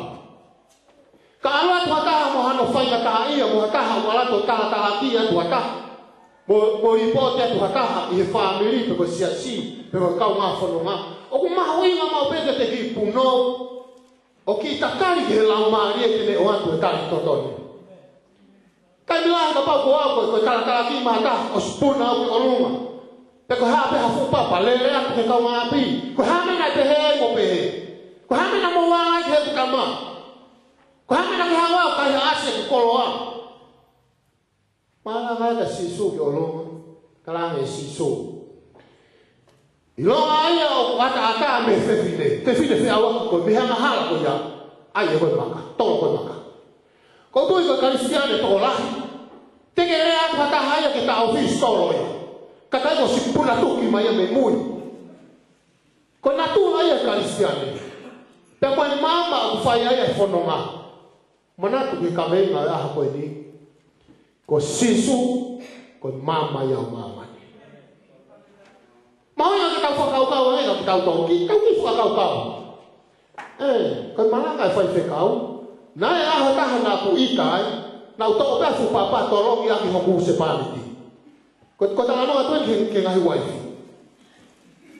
Ka ʻalu atu ha taha mo hano faingataʻaʻia, mo ha taha ʻoku ʻalu atu ʻo talatalaakiʻi atu ha taha, mo, mo lipooti atu ha taha ʻi he fāmili pe ko e siasi pe ko e kaungā fononga, ʻoku mahuʻinga maʻu pē ke te kiʻi punou ʻo kiʻi tatali ki he Laumālie ke ne ʻoatu e tali totonu. Taimi lahi kapau ko au ko e, ko e talatalaakiʻi mai ha taha ʻosi puna au ki ʻolunga, pe ko e hā pē ha fuʻu papa lele atu ki he kaungāʻapi, ko e hā e meʻa naʻe pehē ai mo pehē? Ko e hā e meʻa naʻa mou ala ai ki heʻeku tama? Ko e hā e meʻa naʻa ke haʻu ai ʻo kaihaʻasi ʻeku koloa? Malanga ʻa Sīsū ki ʻolunga, talaange ʻe Sīsū, ʻilonga ia ʻoku ʻataʻatā mei he fefine, fefine feʻauaki ko ē, mei he angahala ko ia, ʻai ʻe koe e maka, tolo koe e maka. Ko e tui ko e Kalisitiane tokolahi, te ke lea atu ha taha ia ke taʻofi e tolo ia, kae ʻikai ke ʻosi puna tuki mai ia mei mui. Ko e natula ia e Kalisitiane. Pea ko e maama ʻoku fai ai e fononga. Manatu ki he kaveinga ʻo e ʻaho ko eni, ko Sīsū ko e maama ia ʻo māmani. Mahuʻinga ke tau fakakaukau ange, ka ke tau toki, tau kiʻi fakakaukau. ʻE, ko e malanga ʻa e faifekau, naʻe ʻi ai ha taha naʻa ku ʻita ai, naʻa ku toʻo pē ha fuʻu papa tolo ki ʻaki hoku husepāniti. Ko, ko e talanoa atu eni ki he, ki he ngaahi uaifi.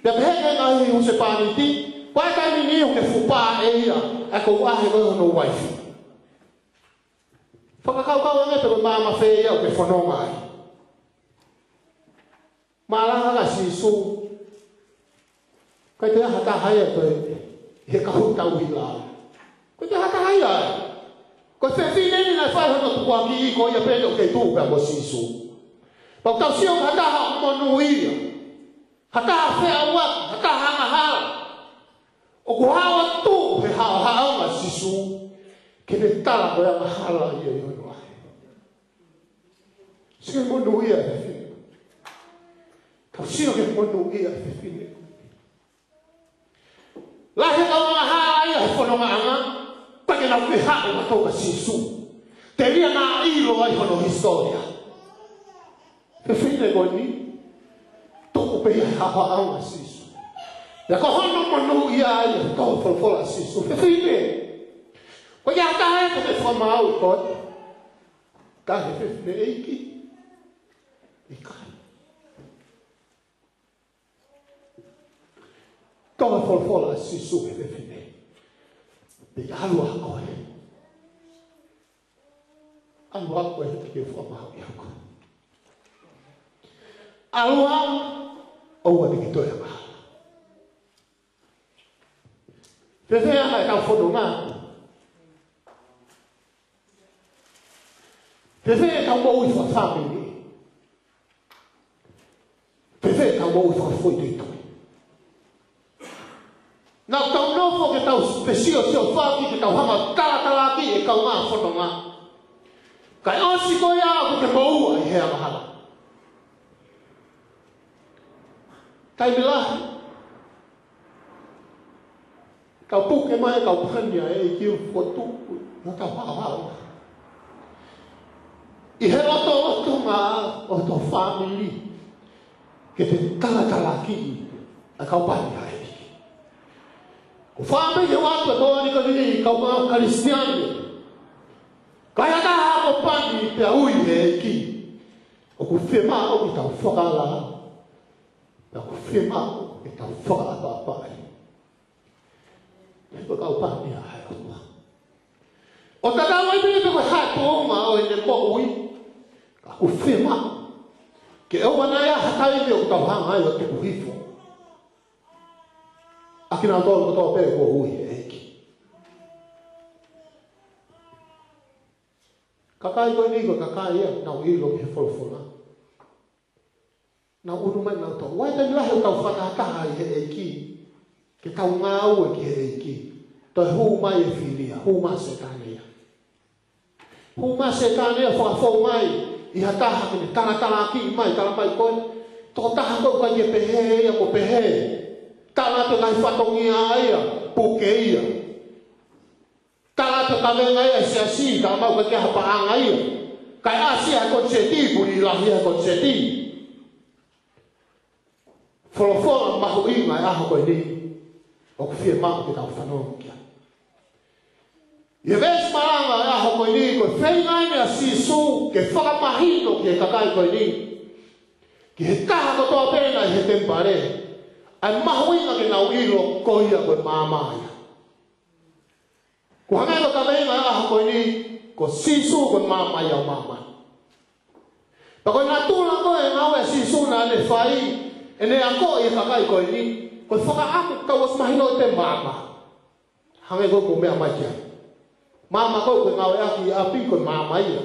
Pea pehē ki he ngaahi husepāniti, ko e taimi ni ʻoku ke fuʻu pā ʻe ia, ʻa e kouʻahe ko ē hono uaifi. Fakakaukau ange pe ko e maama fē ia ʻoku ke fononga ai. Malanga ʻa Sīsū, ʻikai toe ʻi ai ha taha ia ko ē he kahu tau ila. ʻIkai toe ʻi ai ha taha ia. Ko e fefine ni naʻe fai hono tukuakiʻi ko ia pē ʻoku kei tuʻu pē mo Sīsū. Pea ʻoku tau sio ki ha taha monūʻia, ha taha feʻauaki, ha taha angahala, ʻoku haʻu atu he haʻohaʻonga ʻa Sīsū ke ne tala ko e angahala ia ʻi hono lahi. Sio ki he monūʻia ʻa e fefine. Tau sio ki he monūʻia ʻa e fefine. Lahi e kau angahala ia he fonongaʻanga, pea ke nau kei haʻu atu kia Sīsū. Telia naʻa ʻilo ai hono hisitōlia. Fefine ko eni, tuʻu pē ia he haʻohaʻonga ʻa Sīsū. Pea ko hono monūʻia ia, ko e folofola ʻa Sīsū. Fefine, ko ia taha ia ke te fakamaau ko ē. Ka he fefine ʻEiki, ʻikai. Ko e folofola ʻa Sīsū ki he fefine, pea ʻalu ā koe. ʻAlu ā koe ke fakamaauʻi ʻe au koe. ʻAlu ā, ʻoua te ke toe angahala. Fēfē ʻa e kau fononga? Fēfē ʻetau moʻui fakafāmili? Fēfē ʻetau moʻui fakafoʻituitui? Naʻa tau nofo ke tau fesiosiofaki, ke tau hanga ʻo talatalaakiʻi e kaungā fononga, kae ʻosi ko ia ʻoku ke moʻua ʻi he angahala. Taimi lahi, kau puke mai, kau pani ʻa e ʻEiki ʻo fokotuʻu ʻi hotau haʻohaʻo, ʻi he lotolotonga ʻo hotau fāmili, ke te talatalaakiʻi ʻa e kau pani ʻa e ʻEiki. Ko e fāmili ʻoku ʻoatu ʻe he moʻoni ko eni, kau Kalisitiane, ka ʻi ai ha taha ʻoku pani pea ui he ʻEiki, ʻoku fiemaʻu ke tau fakaʻaongaʻi, pea ʻoku fiemaʻu ke tau fakaʻapaʻapaʻi. He ko e kau pani ia ʻa e ʻOtua. ʻO tatau ai pē pe ko e hā e tuʻunga ʻo ʻene moʻui, ka ʻoku fiemaʻu ke ʻoua naʻa ʻi ai ha taimi ʻoku tau hanga ai ʻo tuku hifo ʻa kinautolu kotoa pē kuo ui ʻe he ʻEiki. Kakai ko eni ko e kakai ia naʻa nau ʻilo ki he folofola. Naʻa nau ʻunu mai, naʻa nau tau. Vakai, taimi lahi ʻoku tau fakatahataha ʻi he ʻEiki, ke tau ngāue ki he ʻEiki, toe hū mai e fili ia, hū mai Sētane ia. Hū mai Sētane ia, fakafou mai ʻi ha taha ke ne talatalaakiʻi mai, tala mai ko ē, Tokotaha ko ē ʻoku ʻikai ke pehē ia, ko e pehē. Tala atu e ngaahi fatongia ia, puke ia. Tala atu e kavenga ia ʻa e siasi, tala mai ʻoku ʻikai ke ʻi ai ha paʻanga ia. Kae ʻasi ia he konisēti, puli lahi ia he konisēti. Folofola mahuʻinga ʻo e ʻaho ko eni ʻoku fiemaʻu ke tau fanongo ki ai. ʻI he veesi malanga ʻo e ʻaho ko eni, ko e feinga eni ʻa Sīsū ke fakamahino ki he kakai ko eni, ki he taha kotoa pē naʻe ʻi he temipale, ʻa e mahuʻinga ke nau ʻilo ko ia ko e maama ia. Ko e hangē ko e kaveinga ʻo e ʻaho ko eni, ko Sīsū ko e maama ia ʻo māmani. Pea ko e natula ko ē ʻo e ngāue ʻa Sīsū naʻa ne fai, ʻene akoʻi e kakai ko eni, ko e fakaʻamu ke tau ʻosi mahino ʻete maama. Hangē ko ē ʻoku ou meʻa mai ki ai. Maama ko ē ʻoku ke ngāueʻaki ʻi ʻapi, ko e maama ia.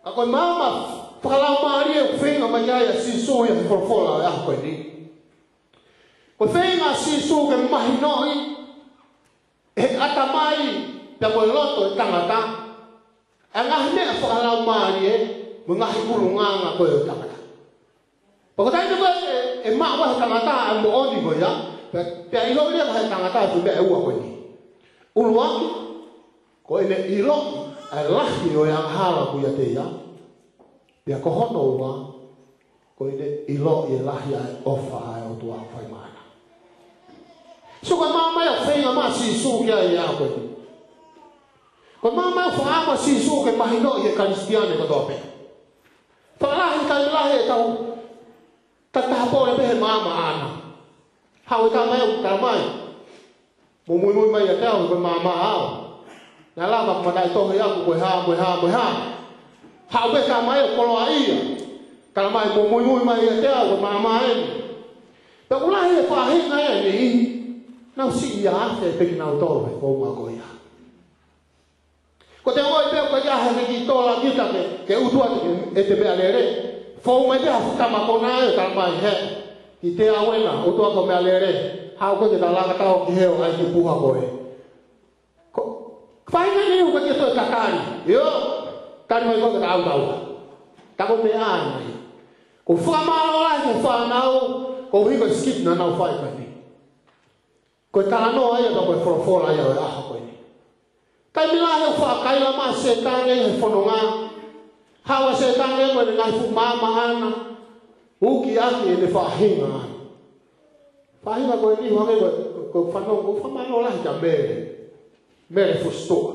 Ka ko e maama fakalaumālie ʻoku feinga mai ki ai ʻa Sīsū ʻi he folofola ʻo e ʻaho ko eni. Ko e feinga ʻa Sīsū ke mahinoʻi ʻe he ʻatamai pea mo e loto ʻo e tangata ʻa e ngaahi meʻa fakalaumālie mo e ngaahi ʻulungaanga ko ē ʻo e tangata. Pea ko e taimi ko ē ʻe, ʻe maʻu ai ʻe he tangata ʻa e moʻoni ko ia, pea, pea ʻilo leva ʻe he tangata ʻa e fuʻu meʻa ʻe ua ko eni. ʻUluaki, ko ʻene ʻiloʻi ʻa e lahi ʻo e angahala ʻoku ʻiate ia. Pea ko hono ua, ko ʻene ʻiloʻi e lahi ʻa e ʻofa ʻa e ʻOtua ʻoku fai maʻana. So ko e maama ia ʻoku feinga mai ʻa Sīsū ki ai ʻi he ʻaho ko eni. Ko e maama ia ʻoku fakaʻamu ʻa Sīsū ke mahinoʻi ʻe he Kalisitiane kotoa pē. Fakalahi taimi lahi ʻe tau, tau tatapole pē he maama ʻaʻana. Haʻu e tama ia ʻo tala mai, mou muimui mai ʻiate au he ko e maama au. Naʻe lava ke mataʻitohi ʻaʻaku ko e hā, ko e hā, ko e hā. Haʻu pē tama ia ʻo koloaʻia. Tala mai, mou muimui mai ʻiate au he ko e maama eni. Pea ʻoku lahi e faʻahinga ia ʻe niʻihi, nau siʻi afe pē kinautolu he founga ko ia. Ko e ongoʻi pē ʻoku ʻikai ha kiʻi tola kita ke, ke utu atu ke, ʻete meʻalele. Fou mai pē ha fuʻu tama konā ʻo tala mai, hē, kiate au ena, utu atu ho meʻalele. Haʻu koe ke ta laka tau ki hē ʻo ʻai e kiʻi puha ko ē. Ko, faʻahinga ni ʻoku ʻikai ke toe tatali. ʻIo, tali mai koe ke ta ʻalu tau. Tā ko e meʻa ʻeni ia. Ko e fakamālō lahi ki he fānau, koeʻuhi ko e skit naʻa nau fai ko eni. Ko e talanoa ia, ko e folofola ia ʻo e ʻaho ko eni. Taimi lahi ʻoku faʻa kaila mai ʻa Sētane he fononga. Haʻu ʻa Sētane mo ʻene ngaahi fuʻu maama ʻaʻana. Uki ʻaki ʻene faʻahinga ʻaʻana. Faʻahinga ko eni, hangē ko e, ko e, ko e fanongo, ko e fakamālō lahi kia Mele. Mele Fusitoa.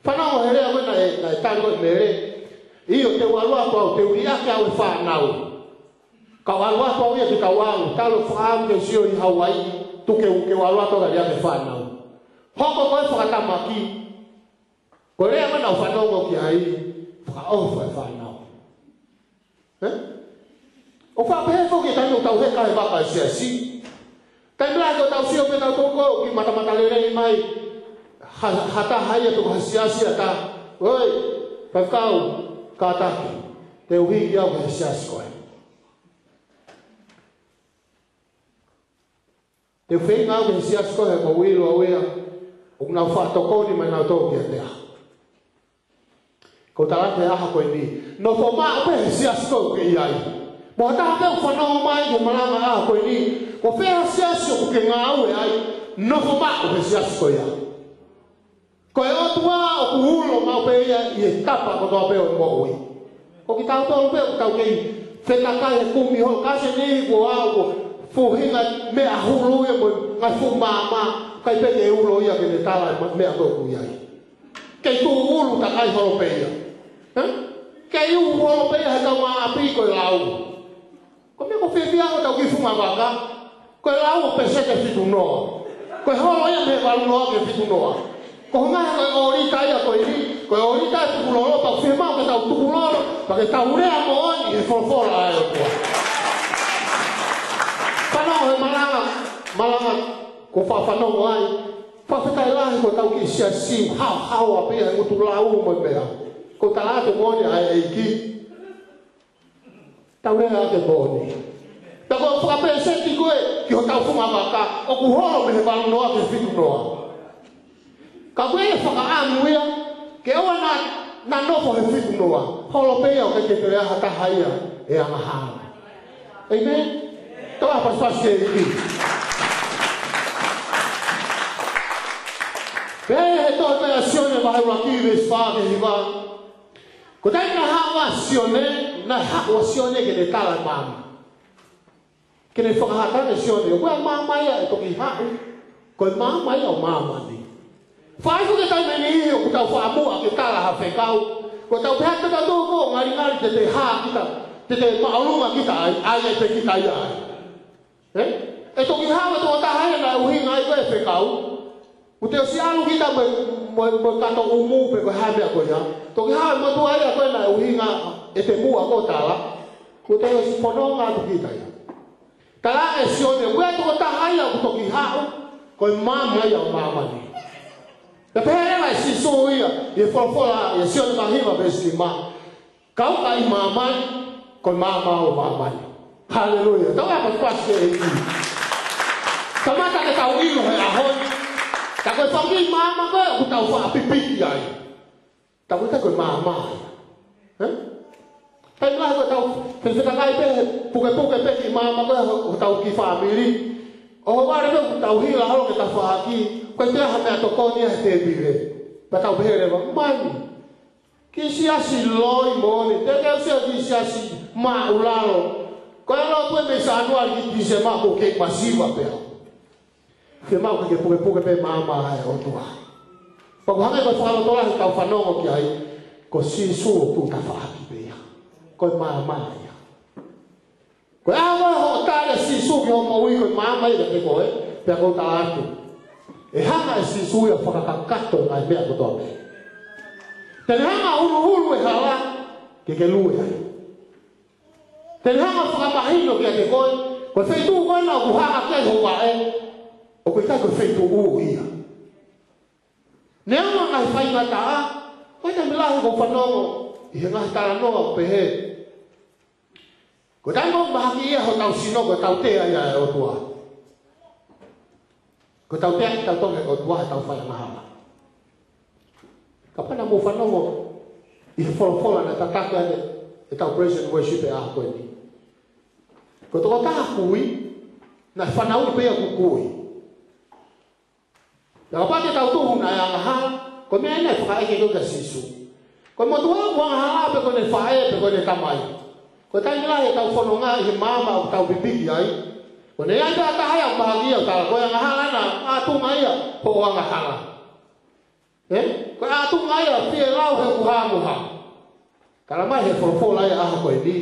Fanongo he lea ko ē naʻe, naʻe tali ko ē ʻe Mele. ʻIo, te u ʻalu atu au, te u liʻaki au e fānau. Kau ʻalu atu au ia ke kau ʻalu, talu e fakaʻamu ke sio ʻi Hauaiʻi, tuku ke u, ke u ʻalu atu au ke liʻaki e fānau. Hoko ko e fakatamaki. Ko e lea ʻoku nau fanongo ki ai, fakaʻofa e fānau. Ē? ʻOku faʻa pehē foki e taimi ʻoku tau heka he vaka ʻi he siasi. Taimi lahi ʻoku tau sio pē tautolu ko ē ʻoku kiʻi matamatalelei mai ha, ha taha ia, tuku ha siasi ʻa taha. ʻOi, faifekau, kātaki, te u hiki au ki he siasi ko ē. Te u feinga au ki he siasi ko ē he ʻoku ou ʻilo au ia ʻoku nau faʻa tokoni mai nautolu kiate au. Ko e tala atu he ʻaho ko eni, nofo maʻu pē he siasi ko ē ʻoku ke ʻi ai. Mo ha taha pē ʻoku fanongo mai ki he malanga ʻaho ko eni, ko fē ha siasi ʻoku ke ngāue ai, nofo maʻu he siasi ko ia. Ko e ʻOtua ʻoku ulo maʻu pē ia ʻi he tapa kotoa pē ʻo e moʻui. Ko kitautolu pē ʻoku tau kei fetakai he kumi holo, kasi ni kuo aʻu ko e fuʻu hinga meʻa hulu ia mo e ngaahi fuʻu maama, ʻikai pē ke ulo ia ke ne tala e ma-, meʻa ko ē ʻoku ʻi ai. Kei tuʻu ʻulu takai holo pē ia. Hē? Kei ʻulu holo pē ia he kaungāʻapi ko e lau. Ko e meʻa ʻoku fiefia ai ʻetau kiʻi funga vaka. Ko e lau ʻo peseti ʻe fitu noa. Ko e holo ia mei he valu noa ki he fitu noa. Ko e ngaahi ko e ʻolita ia ko eni, ko e ʻolita ʻe tukulolo, pea ʻoku fiemaʻu ke tau tukulolo, pea ke tau lea moʻoni he folofola ʻa e ʻOtua. Fanongo he malanga, malanga ʻoku ou faʻa fanongo ai. Fakafetaʻi lahi ko ʻetau kiʻi siasi, haohaoa pē ia he ngutu lau mo e meʻa. Ko e tala atu e moʻoni ʻa e ʻEiki. Tau lea ʻaki e moʻoni. Pea ko e fakapeseti ko ē ki hotau funga vaka, ʻoku holo mei he valu noa ki he fitu noa. Ka ko e fakaʻamu ia, ke ʻoua naʻa Naʻa nofo he fitu noa. Holo pē ia ʻo ʻikai ke toe ʻi ai ha taha ia ʻe angahala. ʻĒmeni? Tau ʻā pasipasi ki he ʻEiki. Pea ʻi he tohi ko ia ʻa Sione vahe ʻuluaki veesi fā ki he hiva. Ko e taimi naʻe haʻu ai ʻa Sione, naʻe haʻu ʻa Sione ke ne tala e maama. Ke ne fakahā ange ʻe Sione, ko e maama ia ʻe toki haʻu, ko e maama ia ʻo māmani. Faifekau, ko e taimi ʻe niʻihi ʻoku tau faʻa muʻa ke tala ha fekau, ko ʻetau pehē ʻe tautolu ko e ngalingali te te hā kita, te te māʻolunga kita ai, ʻa ia ʻe te kita ia ai. Ē? ʻE toki haʻu e tokotaha ia naʻe ʻuhinga ai ko e fekau, ʻoku te ʻosi ʻalu kita mo e, mo e, mo e kato ʻumu pe ko e hā e meʻa ko ia. Toki haʻu e motuʻa ia ko ē naʻe ʻuhinga ʻete muʻa ko e tala. Kuo te ʻosi fononga atu kita ia. Tala ʻe Sione, ko e tokotaha ia ʻoku toki haʻu, ko e maama ia ʻo māmani. Pea pehē leva ʻe Sīsū ia, ʻi he folofola, ʻia Sione vahe hiva veesi nima. Ka u ʻi māmani, ko e maama au ʻo māmani. Haleluia. Tau ʻā pasipasi ki he ʻEiki. Kamata ke tau ʻilo he ʻaho ni. Ka ko e fanga kiʻi maama ko ē ʻoku tau faʻa pipiki ai. Tau ʻikai ko e maama ia. Ē? Taimi lahi ko ʻetau fefetakai pē, pukepuke pē kiʻi maama ko ē ho, hotau kiʻi fāmili. ʻOhovale pē ʻoku tau hila holo ki he tafaʻaki, ʻoku ʻikai toe ʻi ai ha meʻatokoni he tēpile. Pea tau pehē leva, mani. Kiʻi siasi loi moʻoni, te ke ʻosi ʻa e kiʻi siasi māʻulalo. Ko e lotu ē mei Sānuali ki Tīsema ʻoku kei masiva pē au. Fiemaʻu ke ke pukepuke pē maama ʻa e ʻOtua. Pea ʻoku hangē ko e fakalotolahi ʻoku tau fanongo ki ai, ko Sīsū ʻoku tafaʻaki pē ia. Ko e maama ia. Ko e ʻaho ko ē hoʻo tali ʻa Sīsū ki hoʻo moʻui ko e maama ia kiate koe, pea ko u tala atu. ʻE hanga ʻe Sīsū ia ʻo fakakakato e ngaahi meʻa kotoa pē. Te ne hanga ʻo huluhulu e hala, ke ke lue ai. Te ne hanga ʻo fakamahino kiate koe, ko e feituʻu ko ena ʻoku hanga ki ai ho vaʻe, ʻoku ʻikai ko e feituʻu ia. Neongo e ngaahi faingataʻa, ko e taimi lahi ʻoku ou fanongo ʻi he ngaahi talanoa ʻoku pehē. Ko e taimi ʻoku mahaki ia hotau sino ko e tautea ia ʻa e ʻOtua. Ko e tautea ʻetau Tonga ʻe he ʻOtua heʻetau fai angahala. Kapau naʻa mou fanongo ʻi he folofola naʻe tataki ʻaki ʻetau praise and worship he ʻaho ko eni. Ko e tokotaha kui, naʻe fanauʻi pē ia ʻoku kui. Pea kapau te tau tuhu naʻe angahala, ko e meʻa eni naʻe fakaʻeke ko ē kia Sīsū. Ko e motuʻa ʻoku angahala pe ko ʻene faʻē pe ko ʻene tamai. Ko e taimi lahi ʻetau fononga ʻi he maama ʻoku tau pipiki ai. Ko ʻene ʻi ai pē ha taha ia ʻoku mahaki ia ʻo tala, ko e angahala ena, ʻā tuʻunga ia hoʻo angahala. Ē? Ko e ʻā tuʻunga ia, fielau he ʻoku hā mo hā. Tala mai he folofola ia he ʻaho ko eni.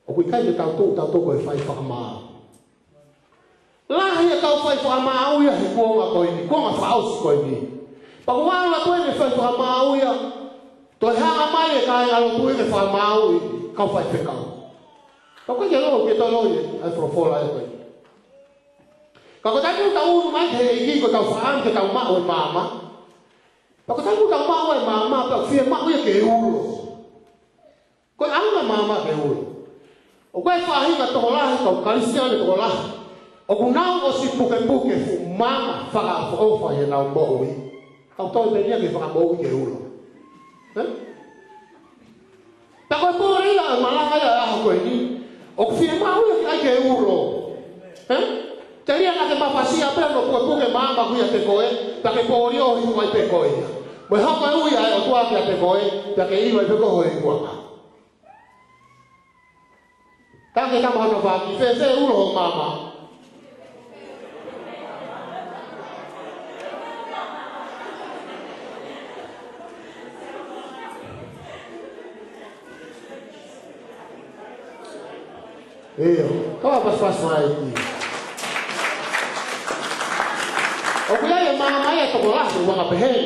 ʻOku ʻikai ke tau tuʻu, tau tuʻu ko e fai fakamaau. Lahi e kau fai fakamaau ia he kuonga ko eni, kuonga fakaʻosi ko eni. Pea ʻoku ʻalu atu eni e fai fakamaau ia, toe hanga mai e kāingalotu ia ke fakamaauʻi e kau faifekau. Ka ʻoku ʻikai ke loi, ke toe loi ʻa e folofola ia ko eni. Ka ko e taimi ʻoku tau unu mai ki he ʻEiki ko ʻetau fakaʻamu ke tau maʻu e maama. Pea ko e taimi ʻoku tau maʻu e maama, pea ʻoku fiemaʻu ia ke ulo. Ko e ʻaonga e maama ke ulo. ʻOku ʻi ai e faʻahinga tokolahi, kau Kalisitiane tokolahi, ʻoku nau ʻosi pukepuke e fuʻu maama fakaʻofoʻofa ʻi heʻenau moʻui. Kau toe pē ia ke fakamoʻui ke ulo. Ē? Pea ko e pole ia ʻo e malanga ia he ʻaho ko eni, ʻoku fiemaʻu ia ke ʻai ke ulo. Ē? Telia naʻa ke mafasia pē hono pukepuke e maama ʻoku ʻiate koe, pea ke pōliʻohi ʻo ʻai pē koe ia. Mo e hoko e ui ʻa e ʻOtua kiate koe, pea ke ʻilo ai pē koe ho ikuʻanga. Tala ki he tama ho tafaʻaki, fēfē e ulo hoʻo maama? ʻIo, tau ʻā pasipasi mai ki ai. ʻOku ʻi ai e maama ia ʻa e tokolahi ʻoku anga pehē ni.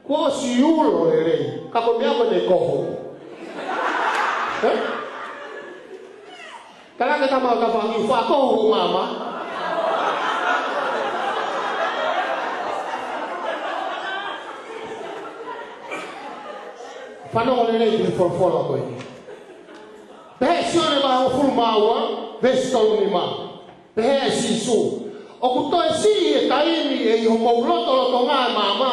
Kuo ʻosi ulo lelei, ka ko e meʻa ko ē ne koho. Ē? Tala ki he tama ho tafaʻaki, fakakoho hoʻo maama. Fanongo lelei ki he folofola ko eni. Pehē ʻe Sione vahe hongofulu mā ua, veesi tolu nima. Pehē ʻe Sīsū, ʻoku toe siʻi e taimi ʻe ʻi homou lotolotonga e maama,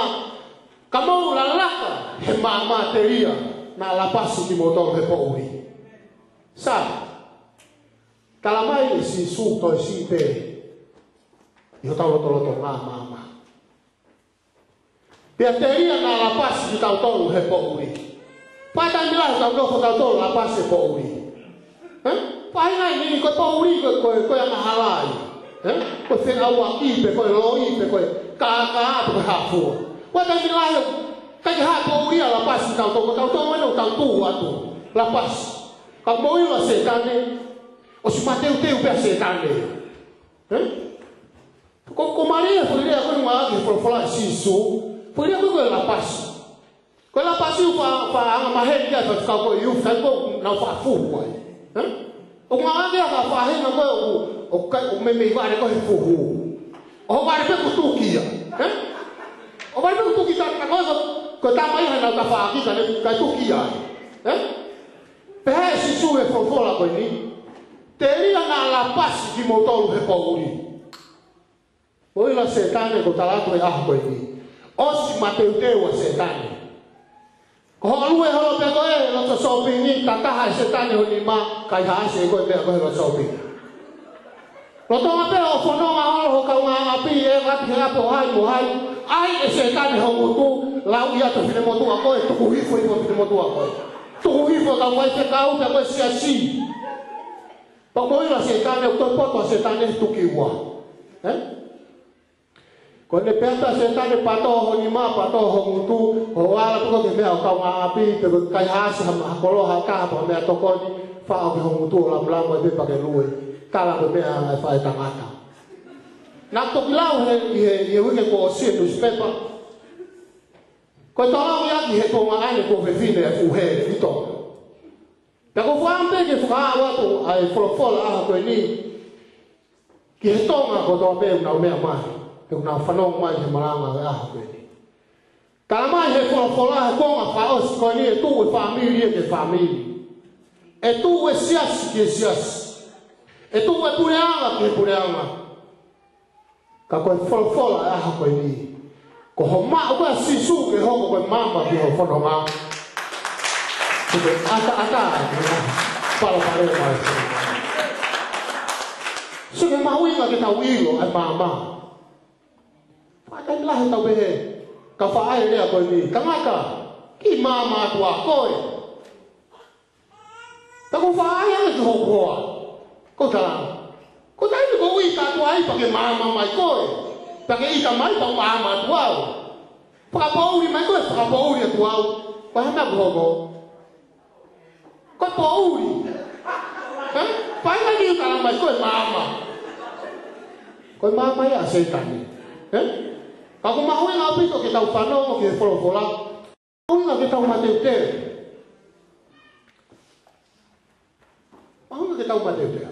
Ka mou lalaka he maama telia naʻa lapasi kimoutolu he poʻuli. Sai. Talamai ʻe Sīsū toe siʻi pē ʻi hotau lotolotonga maama. Pea telia naʻa lapasi kitautolu he poʻuli. Pea taimi lahi tau nofo tautolu lapasi he poʻuli. Ē? Pea ʻi ai nai ni ko e poʻuli ko e, ko e, ko e angahala ia. Ē? Ko e feʻauaki pe ko e loi pe ko e kākā pe ko e hā fua. Pea taimi lahi ʻikai ke hā poʻuli ia lapasi tautolu, ko tautolu ena ʻoku tau tuʻu atu lapasi. Ka mou ʻilo ʻa Sētane, ʻosi mateuteu pē ʻa Sētane. Ē? Ko, ko Malia, foʻi lea ko ē ʻoku ngāueʻaki he folofola ʻa Sīsū, foʻi lea ko ē ko e lapasi. Ko e lapasi ʻoku fa, fa anga maheni ia, fa kau ko e iu, fa ko nau fa fuhu ai. Ē? ʻOku ngāueʻaki ia ha faʻahinga ko ē ʻoku, ʻoku ʻikai, ʻoku meimei vale ko ē he fuhu. ʻO vale pē kuo tuki ia. Ē? ʻO vale pē kuo tuki ta, ta ko e, ko e tama ia naʻa nau tafaʻaki ka ne, ka tuki ia. Ē? Pehē ʻe Sīsū he folofola ko eni. Telia naʻa lapasi kimoutolu he poʻuli. Mou ʻilo ʻa Sētane, ʻoku ou tala atu he ʻaho ko eni. ʻOsi mateuteu ʻa Sētane. Ko hoʻo lue holo pē ko ē he loto sōpingi, tataha ʻe Sētane ho nima, kaihaʻasi ʻe koe e meʻa ko ē he loto sōpingi. Lolotonga pē hoʻo fononga holo ho kaungāʻapi, ʻe ʻapi he ʻapi ʻo hai mo hai, ʻai ʻe Sētane ho ngutu, lauʻi atu e finemotuʻa ko ē, tuku hifo hifo e finemotuʻa ko ē. Tuku hifo e kau faifekau, pea ko e siasi. Pea mou ʻilo ʻa Sētane, ʻoku toe poto ʻa Sētane he tuki ua. Ē? Ko ʻene pehē atu ʻa Sētane, pato ho nima, pato ho ngutu, hoʻo ala pē ko ē ki he meʻa ʻo e kaungāʻapi, pe ko e kaihaʻasi ha, ha koloa, ha taha, pe ko e meʻatokoni, faʻo ki ho ngutu ʻo lamulamu ai pē pea ke lue. Tala ko e meʻa ʻa e faʻē tangata. Naʻa ku toki lau he, ʻi he, ʻi he uike kuo ʻosi he newspaper. Ko e tolongi ʻaki he tuongaʻane kuo fefine e fuʻu heli ʻi Tonga. Pea ʻoku ou fakaʻamu pē ke fakaaʻu atu ʻa e folofola ʻaho ko eni ki he Tonga kotoa pē ʻoku nau meʻa mai, ʻoku nau fanongo mai he malanga ʻo e ʻaho ko eni. Talamai he folofola he kuonga fakaʻosi ko eni ʻe tuʻu e fāmili ia ke fāmili. ʻE tuʻu e siasi ke siasi. ʻE tuʻu e puleʻanga ke puleʻanga. Ka ko e folofola e ʻaho ko eni, ko hoʻo maʻu ko ē ʻa Sīsū ke hoko ko e maama ki hoʻo fononga, ʻoku ke ʻataʻatā ke palopalema e fononga. Sio ki he mahuʻinga ke tau ʻilo ʻa e maama. Faʻa taimi lahi tau pehē, ka faʻa ʻai e lea ko eni, tangata, kiʻi maama atu ā koe. Pea ʻoku ou faʻa ʻai ange ki hoku hoa. Ko e tala. Ko e taimi ʻoku ou ʻita atu ai pea ke maama mai koe. Pea ke ʻita mai pea u maama atu au. Fakapoʻuli mai koe, fakapoʻuli atu au. Ko e hā e meʻa ʻoku hoko? Ko e poʻuli. Ē? Pea ʻi ai nai ni ʻoku tala mai ko e maama. Ko e maama ia ʻa Sētane. Ē? Ka ʻoku mahuʻinga ʻaupito ke tau fanongo ki he folofola. Mahuʻinga ke tau mateuteu. Mahuʻinga ke tau mateuteu.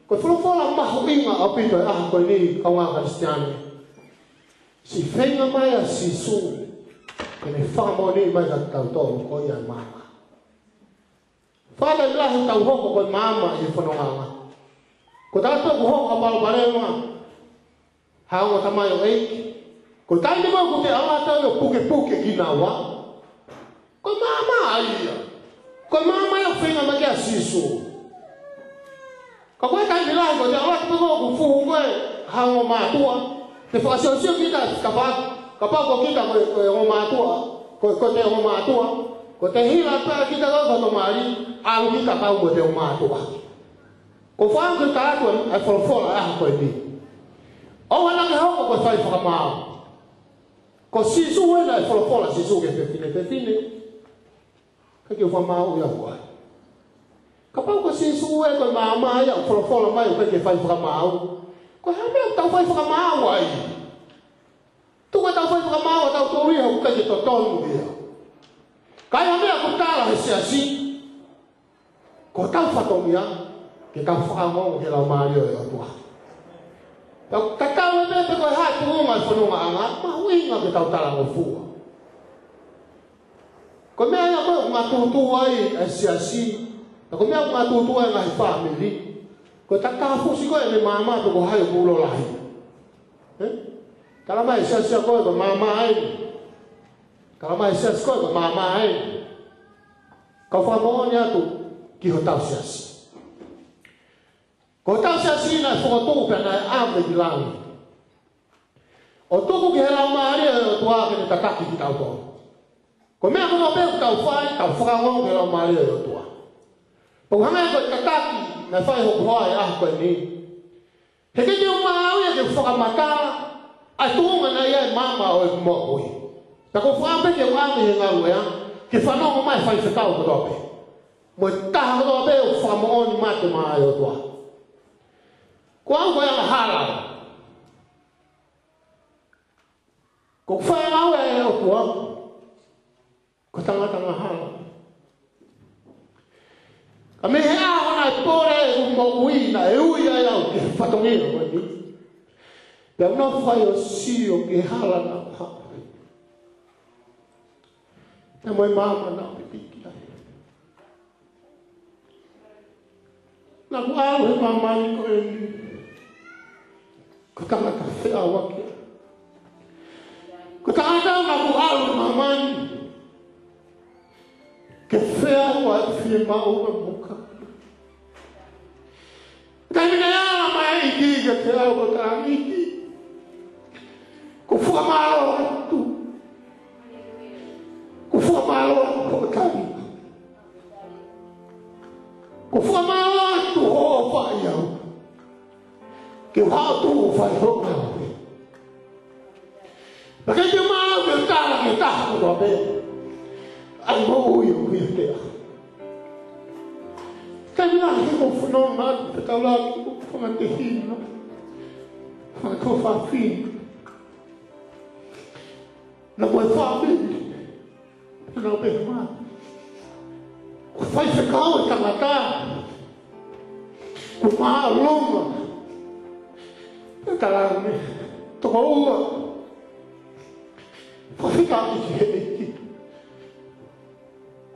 Ko e folofola mahuʻinga ʻaupito e ʻaho ko eni, kaungā Kalisitiane. Siʻi feinga mai ʻa Sīsū ke ne fakamoʻoni mai kiate kitautolu ko ia e maama. Faʻa taimi lahi tau hoko ko e maama ʻi he fonongaʻanga. Ko tautolu ʻoku hoko ha palopalema, ha ongo tamaioʻeiki. Ko e taimi ko ē ʻoku te ala atu ʻo pukepuke kinaua, ko e maama ia. Ko e maama ia ʻoku feinga mai ki ai ʻa Sīsū. Ka ko e taimi lahi ko e te ala atu pē ko ē ʻoku fuhu ko ē ha ongo mātuʻa. Te fakasiosio kita kapau, kapau ko kita ko e, ko e ongo mātuʻa, ko, ko e te ongo mātuʻa. Ko e te hila pē kita ko e ko e tomali, ʻalu kita kau mo e te ongo mātuʻa. Ko e fakaʻamu ke tala atu ʻa e folofola ʻaho ko eni. ʻOua naʻa ke hoko ko e fai fakamaau. Ko Sīsū ena e folofola ʻa Sīsū ki he fefine, fefine, ʻikai ke u fakamaau ia ʻoku ai. Kapau ko Sīsū ē ko e maama ia ʻoku folofola mai ʻoku ʻikai ke fai fakamaau, ko e hā e meʻa ʻoku tau fai fakamaau ai? Tuku ʻetau fai fakamaau ʻatautolu ia ʻoku ʻikai ke totonu ia. Ka ʻi ai ha meʻa ʻoku tala he siasi, ko hotau fatongia ke tau fakaongoongo ki he Laumālie ʻo e ʻOtua. Tau tatau e meʻa pe ko e hā e tuʻunga e fonongaʻanga, mahuʻinga ke tau talangofua. Ko e meʻa ia ko ē ʻoku ngatuʻutuʻu ai e siasi, pea ko e meʻa ʻoku ngatuʻutuʻu ai e ngaahi fāmili. Ko e takafusi ko ē ʻene maama pe ko hai ʻoku ulo lahi. Ē? Talamai e siasi ʻa ko ē ko e maama eni. Tala mai siasi ko e maama ē. Kau fakamoʻoni atu ki hotau siasi. Ko hotau siasi naʻe fokotuʻu pea naʻe ʻave ki langi ʻo tuku ki he Laumālie ʻo e ʻOtua ke ne tataki kitautolu. Ko e meʻa kotoa pē ʻoku tau fai, tau fakaongo ki he Laumālie ʻo e ʻOtua. Pea ʻoku hangē ko e tataki naʻe fai hoku hoa he ʻaho ko eni. He ʻikai te u maʻu ia ke fakamatala ʻa e tuʻunga naʻe ʻi ai e maama ʻo e moʻui. Ka ko e fakaʻamu pē ke u ʻalu he ngāue ʻa, ke fanongo mai faifekau kotoa pē mo e taha kotoa pē ʻoku fakamoʻoni mate maʻa e ʻOtua. Ko au ko e angahala. Ko e fai ngāue ʻa e ʻOtua, ko e tangata angahala. Ka mei he ʻaho naʻe pole ʻeku moʻui naʻe ui ai au ki he fatongia ko eni. Pea u nofo ai ʻo sio ki he hala naʻa ku haʻu. Pea mo e maama naʻa ku pipiki ai. Naʻa ku ʻalu he māmani ko eni ko e tangata feʻauaki. Ko e tangata naʻa ku ʻalu he māmani ke feʻauaki e fiemaʻu ʻa muka. Taimi naʻe ala mai ai e ʻEiki kiate au ʻo talaange, ʻEiki, ʻoku ou fakamālō atu. ʻOku ou fakamālō atu hoʻo tali. ʻOku ou fakamālō atu hoʻo ʻofa ʻiate au. Ke u haʻu ʻo tuʻu ʻo fai hoʻo ngāue. Naʻe ʻikai te u maʻu ke u tala ki he taha kotoa pē ʻa e moʻui ʻoku ʻiate au. Taimi lahi ʻoku ou fononga atu pē taulaki ʻo fakatehina, fakatuofāfine. Naʻa mo e fāmili, naʻa mo e mā. Ko e faifekau e tangata, ko e māʻolunga. Pea talaange, tokoua, fakafetaʻi ki he ʻEiki.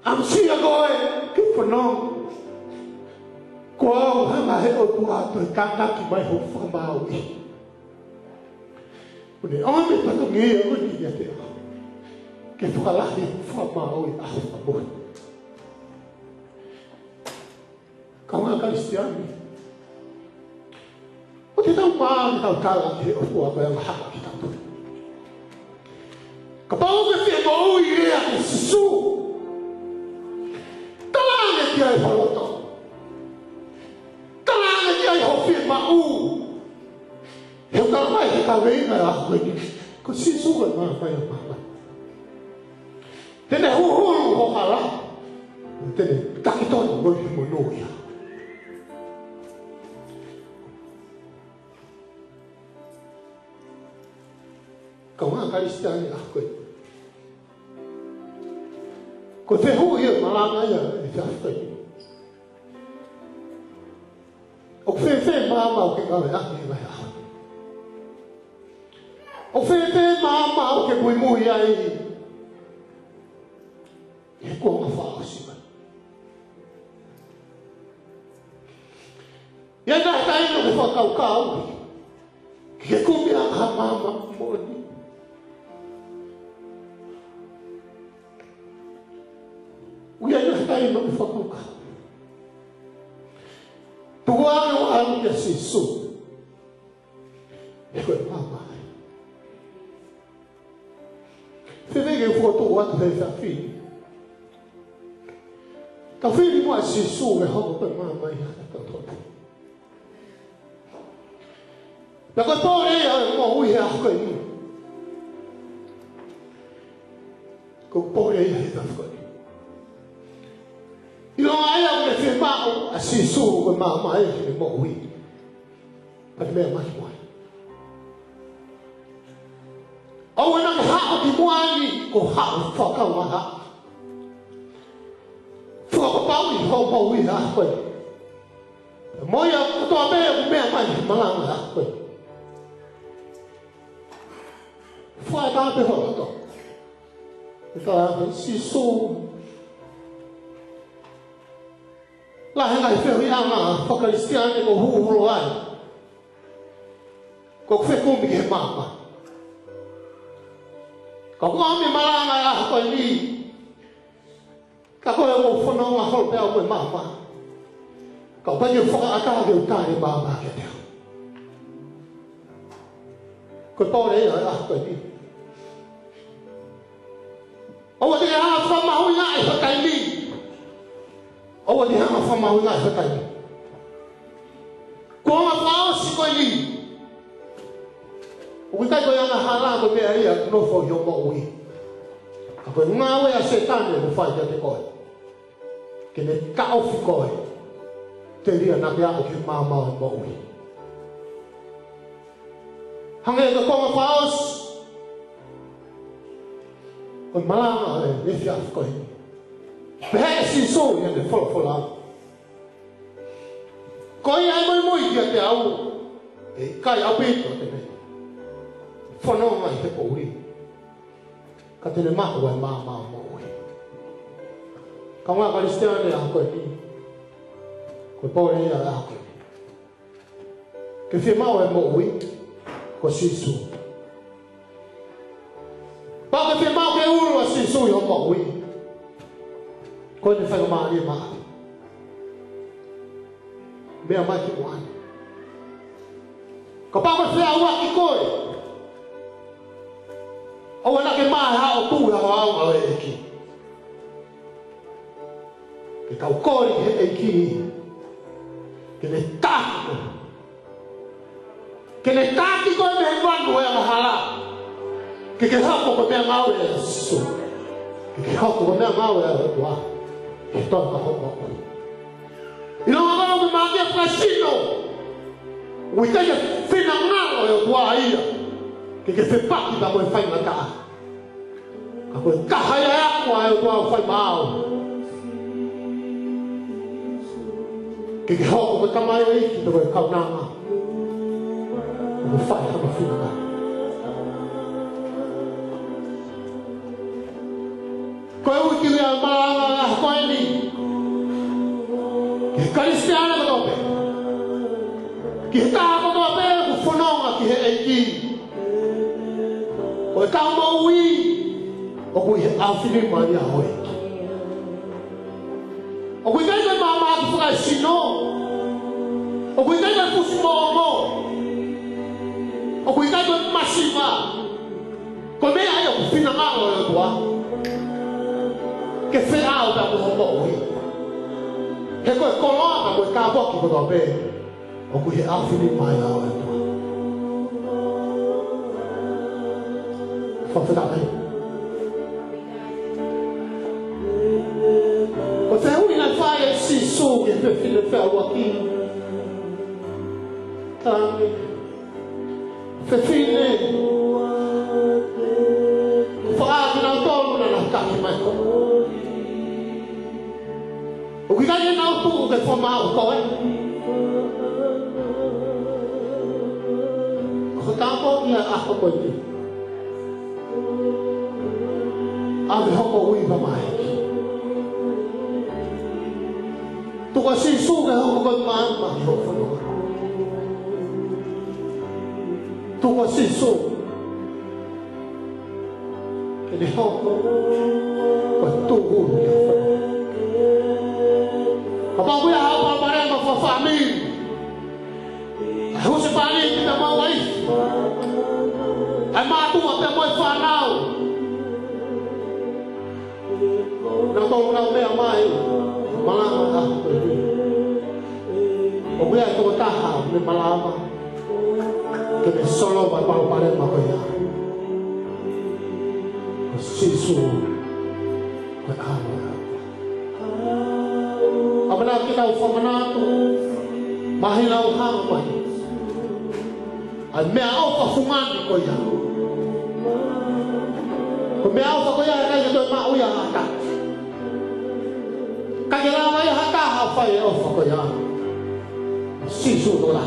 ʻAmusia koe ke fononga. Ko au hanga he ʻOtua ʻo toe tānaki mai hoʻo fakamaauʻi. Ko ʻene ʻomi e fatongia ko eni kiate au ke fakalahi hoku fakamaauʻi ʻaho fakamoʻui. Kāinga Kalisitiane, ʻoku tau maʻu ke tau tala ki he ʻOtua ko e angahala kitautolu. Kapau ʻoku ke fie moʻui, lea kia Sīsū. Talaange ki ai ho loto. Talaange ki ai hoʻo fiemaʻu. He ʻoku tala mai he kaveinga ʻo e ʻaho ko eni, ko Sīsū ko e maama ia ʻo māmani. Te ne huhulu ho hala. Te ne taki tonu mo e monūʻia. Kāinga Kalisitiane ʻaho ko eni, ko e fehuʻi ʻo e malanga ia ʻi he efiafi ko eni. ʻOku fēfē e maama ʻoku ke ngāueʻaki he ngaahi ʻaho ni? ʻOku fēfē e maama ʻoku ke muimui ai he kuonga fakaʻosi mai? ʻI ai nai ha taimi ʻoku ke fakakaukau ke ke kumi ha maama moʻoni? ʻOku ʻi ai nai ha taimi ʻoku ke fakakaukau tuku ange hoʻo ʻalu kia Sīsū he ko e maama ia? Fēfē ke u fokotuʻu atu he efiafi ni? Tau fili muʻa ʻa Sīsū ke hoko ko e maama ia ʻatautolu. Pea ko e pole ia ʻo e moʻui he ʻaho ko eni. Ko e pole ia he efiafi ko eni. ʻIlonga ia ʻoku ke fiemaʻu ʻa Sīsū ko e maama ia ki he moʻui. Pea ke meʻa mai ki muʻa ni. ʻOua naʻa ke haʻu ki muʻa ni ko e haʻu fakakaukau maha. Fakapapauʻi hoʻo moʻui he ʻaho ko eni. Mo ia kotoa pē ʻoku meʻa mai he malanga he ʻaho ko eni. Fakaʻatā pē ho loto. He tala ʻe Sīsū, lahi e ngaahi feohiʻanga faka-Kalisitiane ʻoku huhulo ai ko ʻeku fekumi ki he maama. Ka ʻoku ʻomi e malanga ʻo e ʻaho ko eni, ka ko e ʻoku ou fononga holo pē au mo e maama. Ka ʻoku ʻikai ke u fakaʻatā ke u tali e maama kiate au. Ko e pole ia ʻo e ʻaho ko eni. ʻOua te ke hanga ʻo fakamahuʻingaʻi ho taimi. ʻOua te ke hanga ʻo fakamahuʻingaʻi ho taimi. Kuonga fakaʻosi ko eni. ʻOku ʻikai ko e angahala ko e meʻa ia ʻoku nofo ʻi hoʻo moʻui. Ka ko e ngāue ʻa Sētane ʻoku fai kiate koe ke ne taʻofi koe telia naʻa ke aʻu ki he maama ʻo e moʻui. Hangē ko e kuonga fakaʻosi ʻo e malanga ʻo e efiafi ko eni. Pehē ʻe Sīsū ʻi heʻene folofola: Ko ia ʻe muimui kiate au, ʻe ʻikai ʻaupito te ne fononga ʻi he poʻuli, ka te ne maʻu ʻa e maama ʻo e moʻui. Kāinga Kalisitiane, ʻaho ko eni, ko e pole ia ʻo e ʻaho ko eni. Ke fiemaʻu e moʻui, ko Sīsū. Pea ke fiemaʻu ke ʻulu ʻa Sīsū ʻi hoʻo moʻui, ko ʻene faingamālie maʻa. Meʻa mai ki muʻa ni. Kapau ko e feʻauaki koe, ʻoua naʻa ke mahe haʻo tuʻu ʻi he ʻaoʻao ʻo e ʻEiki. Ke kau kole ki he ʻEiki ke ne taki koe. Ke ne taki koe mei he vanu ʻo e angahala. Ke ke hoko ko e meʻangāue ʻa Sīsū. Ke ke hoko ko e meʻangāue ʻa e ʻOtua ʻi he toenga ʻo hoʻo moʻui. ʻIlonga ko e maama fakaesino, ʻoku ʻikai ke finangalo e ʻOtua ia ke ke fepaki pea mo e faingataʻa. Ka ko e taha ia e ako ʻa e ʻOtua ʻoku fai maʻau. Ke ke hoko ko e tamaioʻeiki pe ko e kaunanga ʻoku fai hano finangalo. Ko e uikiuia e malanga ʻo e ʻaho ko eni ki he Kalisitiane kotoa pē, ki he taha kotoa pē ʻoku fononga ki he ʻEiki. Ko e kau moʻui ʻoku ʻi he ʻaofinima ia ʻo e ʻEiki. ʻOku ʻikai ko e maama fakaesino. ʻOku ʻikai ko e fusi moʻomoʻo. ʻOku ʻikai ko e masiva. Ko e meʻa ia ʻoku finangalo e ʻOtua ke feʻao pea mo hoʻo moʻui. He ko e koloa pea mo e tāpuaki kotoa pē ʻoku ʻi he ʻaofinima ia ʻo e ʻOtua. Fakafetaʻi. Ko e fehuʻi naʻe fai ʻe Sīsū ki he fefine feʻauaki. Talaange: Fefine, ko fē ʻa kinautolu naʻa nau taki mai koe? ʻOku ʻikai ke nau tuʻu ke fakamaau koe? Ko e tāpuaki ia ʻo e ʻaho ko eni. ʻAve hoʻo ui pea mā ʻEiki. Tuku ʻa Sīsū ke hoko ko e maama ʻi hoʻo fononga. Tuku ʻa Sīsū ke ne hoko ko e tūhulu ʻi hoʻo fononga. Kapau ʻoku ʻi ai haʻo palopalema fakafāmili, ʻa e husepāniti pea mo e uaifi, ʻa e mātuʻa pea mo e fānau, naʻa tau nau meʻa mai, malanga ʻa ko e ʻOku ʻi ai e tokotaha ʻoku ne malava ke ne solova e palopalema ko ia. Ko Sīsū ko e ʻAlo ia. ʻAmanaki ke tau fakamanatu, mahino ʻa e hanga mai ʻa e meʻaʻofa fungani ko ia. Ko e meʻaʻofa ko ia ʻe ʻikai ke toe maʻu ia ʻe ha taha. ʻIkai ke lava ia ʻe ha taha ʻo fai e ʻofa ko ia. Sīsū tola.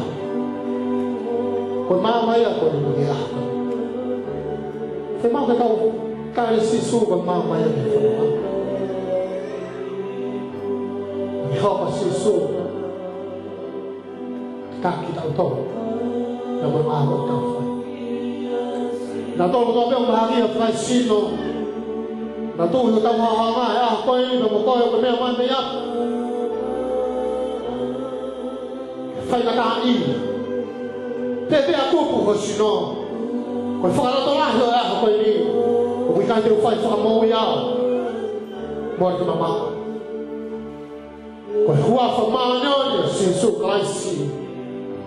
Ko e maama ia ko eni ʻi he ʻaho. Fiemaʻu ke tau tali Sīsū ko e maama ia ʻi he fononga. ʻI he hoko ʻa Sīsū taki kitautolu, na mo e ʻalu ʻo tau fai. Naʻa tau loto pē ʻo mahaki ʻa e fakaesino. Naʻa tau ʻi hotau haohaoa he ʻaho ko eni, pea mo koe ʻoku ke meʻa mai mei ʻapi. Faingataʻaʻia. Pea pea kupu ho sino. Ko e fakalotolahi ʻo e ʻaho ko eni. ʻOku ʻikai te u fai fakamoʻui au. Mole ke mamaʻo. Ko e huafa māʻoniʻoni ʻo Sīsū Kalaisi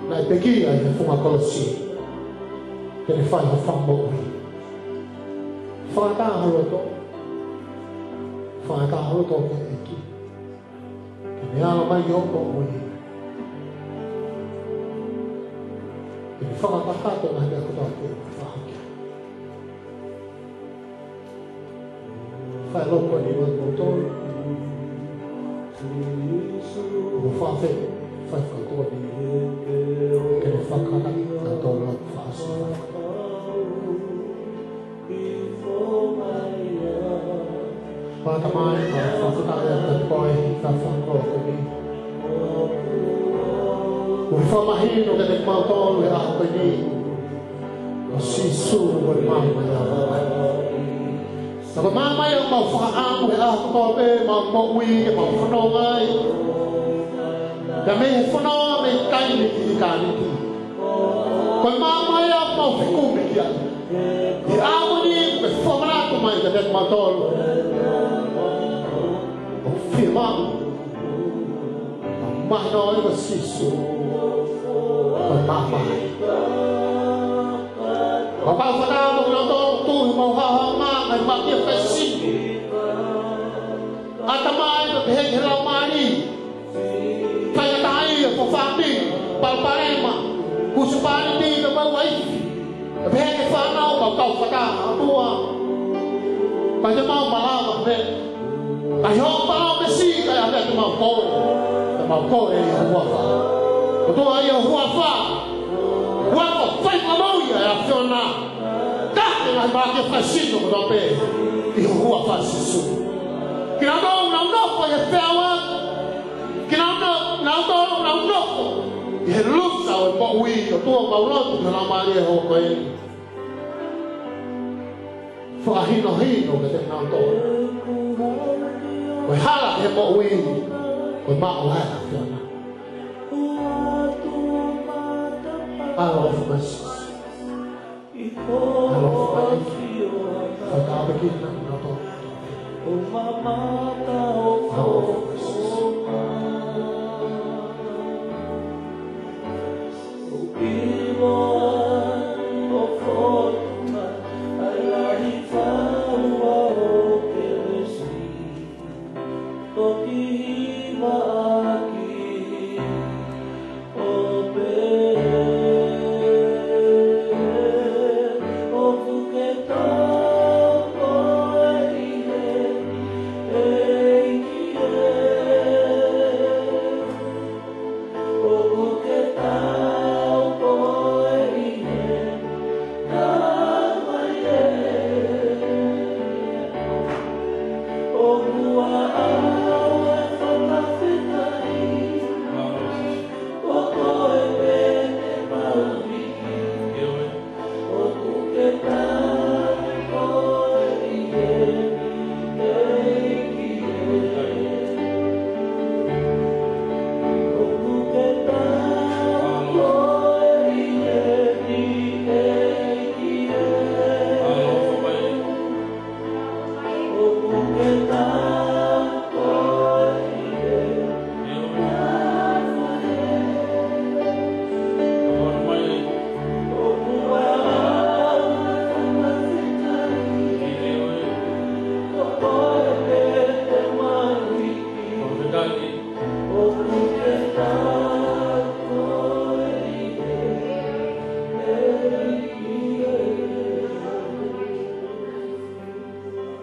naʻe pekia ʻi he funga kolosi, ke ne fai ho fakamoʻui. Fakaʻatā ho loto. Fakaʻatā ho loto ki he ʻEiki, ke ne ala mai ʻi hoʻo moʻui, ke ne fakakakato ʻa e meʻa kotoa pē ʻoku ke fakahoko. Fai loto ni mo moutolu. Mo fafē, fai fakakoloa ni. Ke ne fakakakato ʻa e tō loto fasi. Pea Tamai, pea fakafetaʻi atu kiate koe he fakakoloa ko eni. Kuo fakamahino kiate kimautolu he ʻaho ko eni ʻa Sīsū ko e maama ia. Naʻa ko e maama ia ʻoku mau fakaʻamu he ʻaho kotoa pē ʻemau moʻui ke mau fononga ai. Pea mei he fononga mei taimi ki ʻitāniti. Ko e maama ia ʻoku mau fekumi ki ai. ʻI he ʻaho ni ʻoku ke fakamanatu mai kiate kimautolu. ʻOku fiemaʻu ke mau mahino ai ko Sīsū ko e maama ia. Mau kau fakataha mo kinautolu ʻoku tuʻu ʻi homau haohaoa, ngaahi mahaki fakaesino. ʻAtamai, pea pehē ki he laumālie. Faingataʻaʻia, fefine, palopalema, husepāniti, pea mo e uaifi. Pea pehē ki he fānau, mau kau fakataha, ʻOtua. Pea te mau malava pē. Ka ʻi hoʻo palōmesi, ka ʻi ai ha meʻa te mau kole, te mau kole ʻi ho huafa. ʻOtua, ʻi ho huafa. Huafa fai fakamoʻui ʻa e ʻAfiona. Taki ngaahi mahaki fakaesino kotoa pē ʻi ho huafa Sīsū. Kinautolu ʻoku nau nofo ʻi he feʻauaki. Kinautolu, kinautolu ʻoku nau nofo ʻi he lusa ʻo e moʻui, ʻOtua, mau lotu ki he laumālie he ʻaho ko eni. Fakahinohino kiate kinautolu. Ko e hala ki he moʻui, ko e maʻu ʻa e ʻAfiona. ʻAloʻofa mai Sīsū. ʻAloʻofa mai. Fakataha pē kinautolu. ʻAloʻofa mai Sīsū.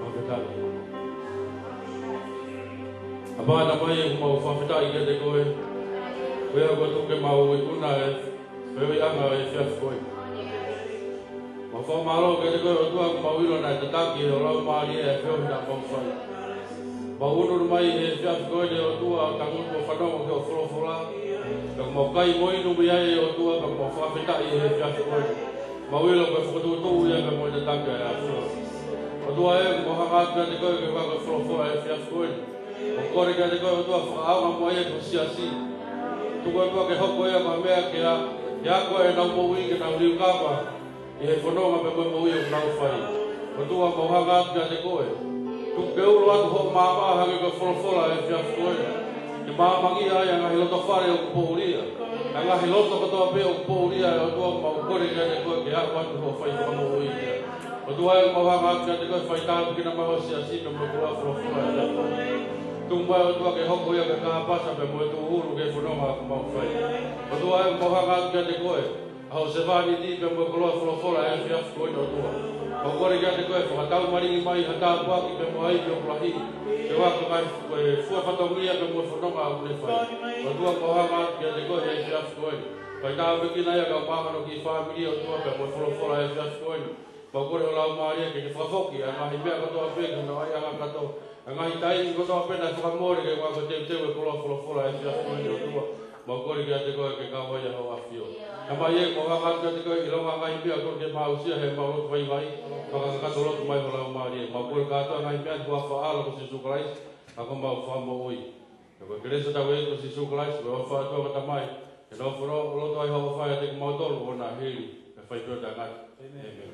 Fakafetaʻi. ʻApā Tamai, ʻoku mau fakafetaʻi kiate koe. Ko ia kuo tuku ke mau ikuna e feohiʻanga ʻo e efiafi ko eni. Mau fakamālō kiate koe ʻOtua, ʻoku mau ʻilo naʻe tataki ʻe ho Laumālie ʻa e feohi naʻa mau fai. Mau ʻunu mai he efiafi ko eni ʻOtua, tangutu ʻo fanongo ki hoʻo folofola. Pea ʻoku mau kai mo inu mei ai ʻOtua, pea ʻoku mau fakafetaʻi he efiafi ko eni. Mau ʻilo ko e fokotuʻutuʻu ia pea mo e tataki ʻa e ʻAfiona. ʻOtua ē, mau hanga atu kiate koe ke ʻoua ko e folofola ʻo e efiafi ko eni. Mau kole kiate koe ʻOtua fakaʻaonga mai ia ki ho siasi. Tuku ʻOtua ke hoko ia ko ha meʻa ke a, ke ako ʻenau moʻui ke nau liukava ʻi he fononga pea mo e moʻui ʻoku nau fai. ʻOtua mau hanga atu kiate koe. Tuku ke ulo atu hoʻo maama hangē ko e folofola ʻo e efiafi ko eni. Ke maamangia ai ʻa e ngaahi loto fale ʻoku poʻulia. ʻA e ngaahi loto kotoa pē ʻoku poʻulia ʻe ʻOtua mau kole kiate koe ke aʻu atu hoʻo fai fakamoʻui ia. ʻOtua ē mau hanga atu kiate koe fai tāpuekina mai ho siasi pea mo e koloa folofola ʻo e efiafi ko eni. Tuku mai ʻOtua ke hoko ia ko e kāpasa pea mo e tūhulu ki he fononga ʻoku mau fai. ʻOtua ē mau hanga atu kiate koe. ʻA hoʻo sevāniti pea mo e koloa folofola ʻo e efiafi ko eni ʻOtua. Mau kole kiate koe fakataumalingi mai ha tāpuaki pea mo ha ivi ʻoku lahi. Ke ʻoua ko e ngaahi fua fatongia pea mo e fononga ʻoku ne fai. ʻOtua mau hanga atu kiate koe he efiafi ko eni. Fai tāpuekina ia kau māhano ki he fāmili ʻOtua pea mo e folofola ʻo e efiafi ko eni. Mau kole ho Laumālie ke ke fakafoki ʻa e ngaahi meʻa kotoa pē ki honau ʻaiʻanga kātoa. ʻA e ngaahi taimi kotoa pē naʻe fakamole ke ʻoua ko e teuteu e koloa folofola ʻo e efiafi ko eni ʻOtua. Mau kole kiate koe ke kau ai ʻa hoʻo ʻAfio. Tamai ē, mau hanga atu kiate koe ʻilonga ngaahi meʻa ʻoku ke maʻusia heʻemau lotu vaivai. Fakakakato lotu mai ho Laumālie. Mau kole kātoa ngaahi meʻa ni huafa ʻAlo ko Sīsū Kalaisi, ʻa ko homau Fakamoʻui. Pea ko e kelesi ʻa hotau ʻEiki ko Sīsū Kalaisi, ko e ʻofa ʻa e ʻOtua ko e Tamai, ke nofo lotu ai hoʻo fai ʻiate kimautolu ʻo na hili, pea fai pē ʻo taʻengata. ʻĒmeni.